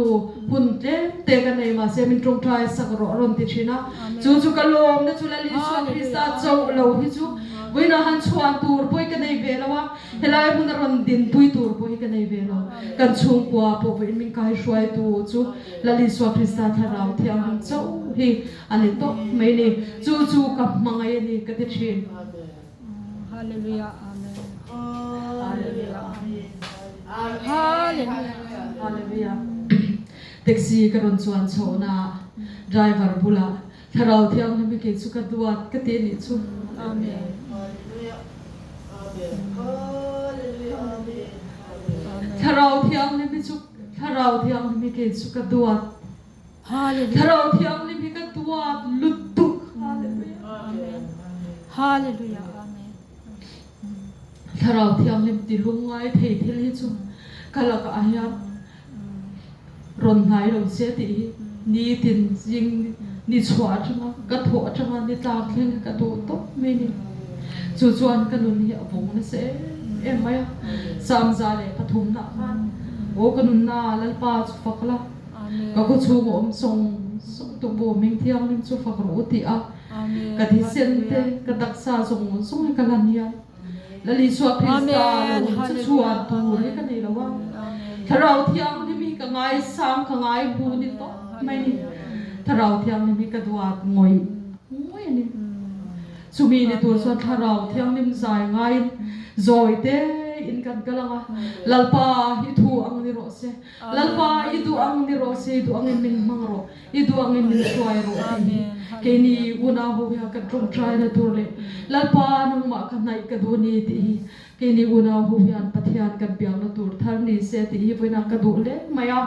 hun tlem te ka nei mahse min tawngtai sak rawh a rawn ti thin a, chu chu ka lawmna chu Lal Isua Krista chauh lo hi chu vawiinah han chhuan tur pawh hi ka nei ve lo a. Helai hmun a rawn dinpui tur pawh hi ka nei ve lo. Kan chhungkua pawh vawiin min kaihruaitu chu Lal Isua Krista Thlarau Thianghlim chauh hi a ni tawp mai ni. Chu chu ka hmangaih a ni ka ti thin. Hallelujah Amen Hallelujah Amen Hallelujah Hallelujah Taxi ka rawn chuan chhohna driver bulah Thlarau Thianghlim hi kei chu ka duat ka ti anih chu. Amen. Thlarau Thianghlim hi chu Thlarau Thianghlim hi kei chu ka duat. Thlarau Thianghlim hi ka duat lutuk. Hallelujah. Hallelujah. Amen. Thlarau Thianghlim ti lungngai thei thil hi chu ka lakah hian rawn hnai lo se tih hi nitin zing ni chhuah atanga ka thawh atanga ni tlak thleng hi ka duh tawp mai ni. Chu chuan ka nun hi a vawng nasa em em mai a. Samza leh pathumna khan aw ka nunna Lalpa chu fak la, ka khawchhung a awm sawng sawng tawh bu Ming Thianghlim chu fak rawh u tih a ka thisen te ka taksa zawng zawng hi ka lan hian Lal Isua Krista lo chu chhuan tur hi ka nei lo a, Thlarau Thianghlim hi ka ngaisang ka ngai hmu ni tawp mai ni. Thlarau Thianghlim hi ka duat ngawih ngawih a ni. Chumi ni tur chuan Thlarau Thianghlim zai ngaiin zawi te in kan kal ang a, Lalpa i thu ang ni rawh se, Lalpa i duh ang ni rawh se, i duh angin min hmang rawh. I duangin min hruai rawh tih hi keini unau ho hian kan tawngtaina tur leh Lalpa nangmah ka hnaih ka duh ni tih hi keini unau ho hian Pathian kan biakna tur thar ni se tih hi vawiinah ka duh hle mai a.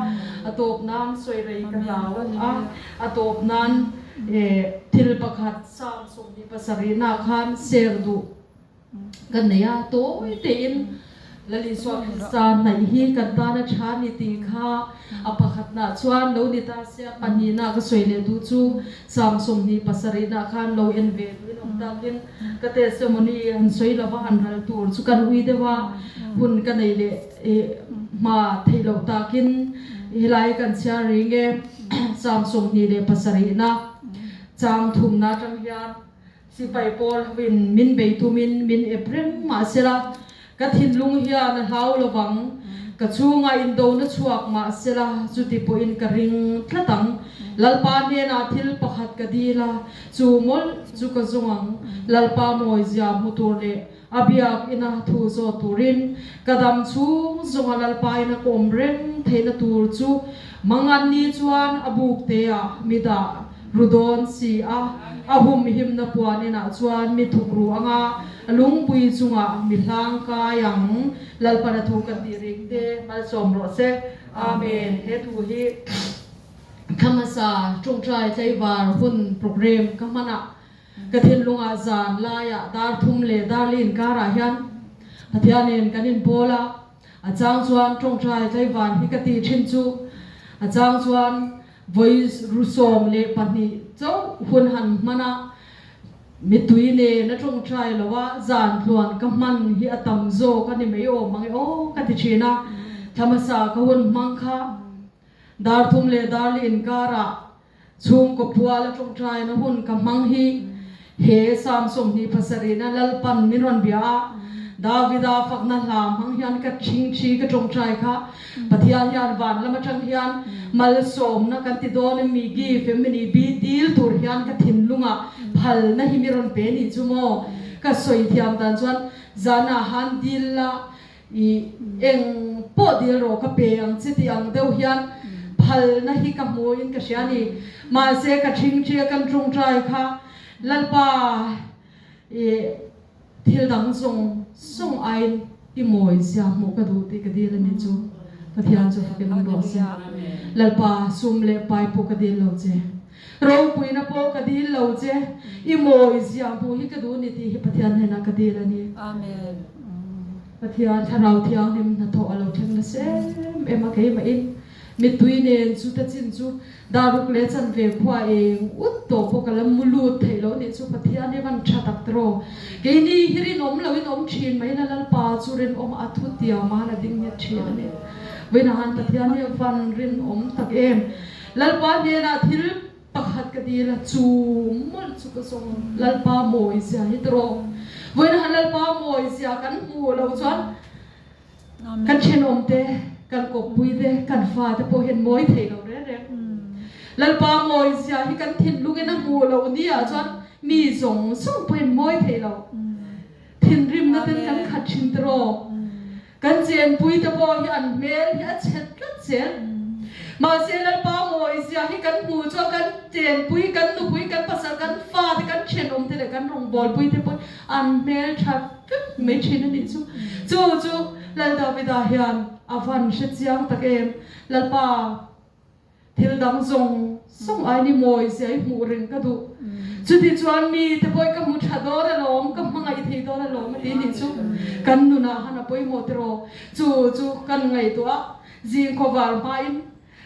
A tawp nan sawi rei ka hlau a, a tawp nan thil pakhat Psalm 27 khan ser duh Kan nei a, tawi tein Lal Isua Krista hnaih hi kan tana tha ni tih kha a pakhatnah chuan lo ni ta sia, pahnihna ka sawi leh duh chu Psalm 27 khan lo en ve duhin awm takin ka testimony han sawi lova han ral tur chu kan ui deuh a, hun ka nei leh hma theih loh takin helai kan chhiar ring e Psalm 27 chang thumna atang hian. Sipai pawl hovin min bei tumin min ep reng mahsela, ka thinlung hian a hlau lovang. Ka chhungah indona chhuak mahsela, chuti pawhin ka ring tlat ang. Lalpa hnenah thil pakhat ka dil a, chu mawlh chu ka zawng ang. Lalpa mawizia hmu tur leh a biak ina thu zawt turin ka dam chhung zawnga Lalpa ina ka awm reng theihna tur chu mangan ni chuan a buk teah mi dah. ru dawn si a, a humhimna puan inah chuan mi thuk ru anga lungpui chungah mi hlang kai ang. Lalpan a thu kan tih ring te malsawm rawh se. Amen. He thu hi thla hmasa tawngtai tlaivar hun program ka hman ah ka thinlungah zan laiah dar thum leh dar li inkarah hian Pathianin kan inpawl a, a chang chuan tawngtai tlaivar hi ka tih thin chu a chang chuan vawi 12 chauh hun han hman a, Mitui nen a tawngtai lo a, zan tluan ka hman hi a tam zawk a ni mai awm ang e aw ka ti thin a. Thla hmasa ka hun hmang kha dar thum leh dar li inkarah chhungkaw pual a tawngtaina hun ka hmang hi he Psalm 27 na Lalpan min rawn bia a, Davida fakna hla hmang hian ka thingthi ka tawngtai kha Pathian hian van lam atang hian malsawmna kan ti dawn em mi give em ni bi dil tur hian ka thinlungah phalna hi mi rawn pe nih chu maw? Ka sawi thiam dan chuan zanah han dil la i eng pawh dil rawh ka pe ang che tih ang deuh hian phalna hi ka hmu in ka hria ni. Mahse ka thingthia kan tawngtai kha Lalpa i Thil dang zawng zawng aiin i mawi zia hmuh ka duh tih ka dil a nih chu. Pathian chu fakin awm rawh se. Lalpa, sum leh pai pawh ka dil lo che. Ropuina pawh ka dil lo che. I mawi zia hmuh hi ka duh ni tih hi Pathian hnenah ka dil a ni. Pathian Thlarau Thianghlim hnathawh a lo thleng nasa em em a keimahin mittui nen chu ta chin chu Daruk leh chanve khua eng ut tawh pawh ka la mu lut theih loh nih chu Pathian hi van tha tak tiraw. Keini hi rinawm loin awm thin mai la Lalpa chu rinawm a thu tiam a han a ding nghet thin a ni. Vawiinah han Pathian hi van rinawm tak em. Lalpa hnenah thil pakhat ka dil a chu mawlh chu ka zawng Lalpa mawi zia hi tiraw. Vawiinah han Lalpa mawi zia kan hmuh loh chuan Kan thenawmte, kan kawppuite, kan fate pawh hian mawi thei lo reng reng. Lalpa mawi zia hi kan thinlungin a hmuh loh ni ah chuan mi zawng zawng pawhin mawi thei lo. Thinrimna ten kan khat thin tiraw? Kan chenpuite pawh hi an hmel hi a chhe tlat zel. Mahse Lalpa mawi zia hi kan hmuh chuan kan chenpui, kan nupui, kan pasal, kan fate, kan thenawmte leh kan rawngbawlpuite pawh an hmel tha vek mai thin a nih chu. Chu chu Lal Davida hian a van hre chiang tak em. Lalpa, thil dang zawng zawng ai ni mawi zia i hmuh reng ka duh. Chuti chuan mi te pawh i ka hmu tha dawn alawm, ka hmangaih thei dawn alawm a ti nih chu. Kan nunah han a pawimawh tiraw. Chu chu kan ngaihtuah zing khawvar hmain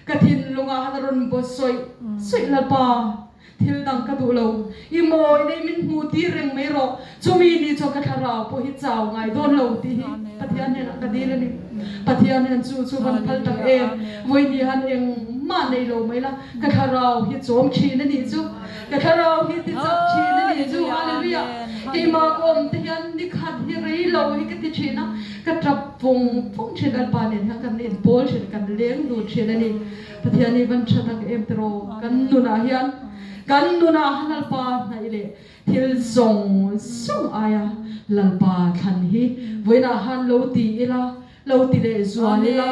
Ka thinlungah han a rawn baw sawih sawih Lalpa, thil dang ka duh lo. I mawi nei min hmu tir reng mai rawh. Chumi ni chuan ka thlarau pawh hi chau ngai dawn lo tih hi Pathian hnenah ka dil a ni. Pathian hian chu chu van phal tak em. Vawiin han engmah nei lo mai la, ka thlarau hi chawm thin a nih chu. Ka thlarau hi ti chak thin a nih chu. Hallelujah! Keimah ka awm te hian ni khat hi rei lo hi ka ti thin a, ka tap vawng vawng thin. Lalpa nen hian kan inpawl thin, kan leng dun thin a ni. Pathian hi van tha tak em tiraw? Kan nunah hian, kan nunah han Lalpa hnaih leh thil zawng zawng aia Lalpa thlan hi vawiinah han lo ti ila, Lo ti leh zual ila,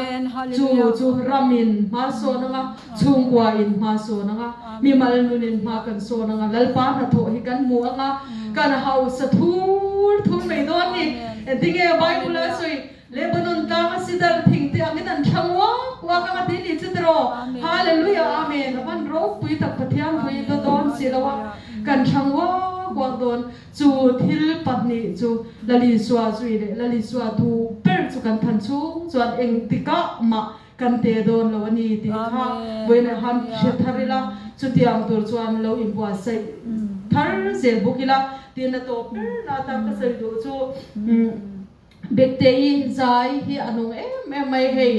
chu chu ramin hma sawn anga, chhungkuain hma sawn anga, mimal nunin hma kan sawn anga, Lalpa hnathawh hi kan hmu anga, kan hausa thur thur mai dawn ni. Engtinge Bible a sawi, Lebanon tlanga sidar thing te angin an thlang uak uak anga ti ni chu tiraw? Hallelujah Amen. A van ropui tak Pathian vui dawn si lo a, kan thlang uak uak dawn. Chu thil pahnih chu Lalisua zui leh Lalisua duh ber chu kan than chhung chuan engtikah mah kan te dawn lo a ni tih kha vawiinah han hre thar ila, chutiang tur chuan lo inbuatsaih thar zel bawk ila tiin a tawp ber na atan ka sawi duh chu Bektei zai hi a nung em em mai hei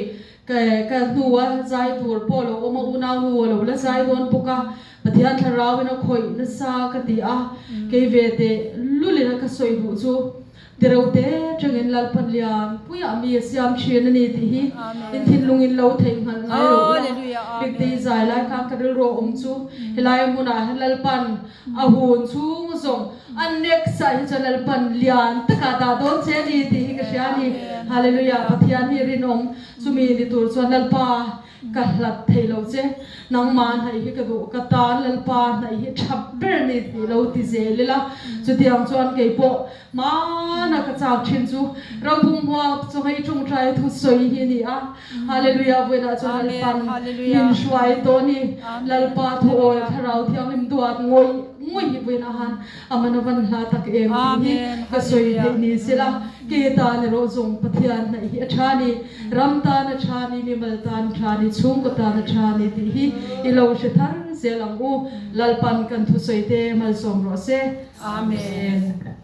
ka hnua zai tur pawh lo awm a, unau nu a lo la zai dawn bawk a, Pathian thlarau in a khawih nasa ka ti a, kei ve teh lulin a ka sawi duh chu Tereuhte tangin Lalpan lian puiah mi a siam thin a ni tih hi in thinlung in lo theih nghalh ngai loh la. Bektei zai lai khan ka rilru a awm chu helai hmunah hian Lalpan a hun chhung zawng. A next ah hi chuan Lalpan lian takah dah dawn che a ni tih hi ka hria a ni. Hallelujah Pathian hi rinawm chumi ni tur chuan Lalpa ka hlat thei lo che. Nangmah hnaih hi ka duh ka tan Lalpa hnaih hi tha ber ni tih lo ti zel ila. Chutiang chuan kei pawh Hmana ka chak thin chu Rambung hmuak chu hei tawngtai thu sawi hi a ni a. Hallelujah vawiinah chuan Lalpan min hruai tawh a ni. Lalpa thu awi Thlarau Thianghlim duat ngawih ngawih hi vawiinah han a man a van hla tak em tih hi ka sawi theih ni sela. Ke tan erawh zawng Pathian hnaih hi a tha a ni. Ram tan a tha a ni, mimal tan a tha a ni, chhungkaw tan a tha a ni tih hi i lo hre thar zel ang u. Lalpan kan thusawi te malsawm rawh se. Amen.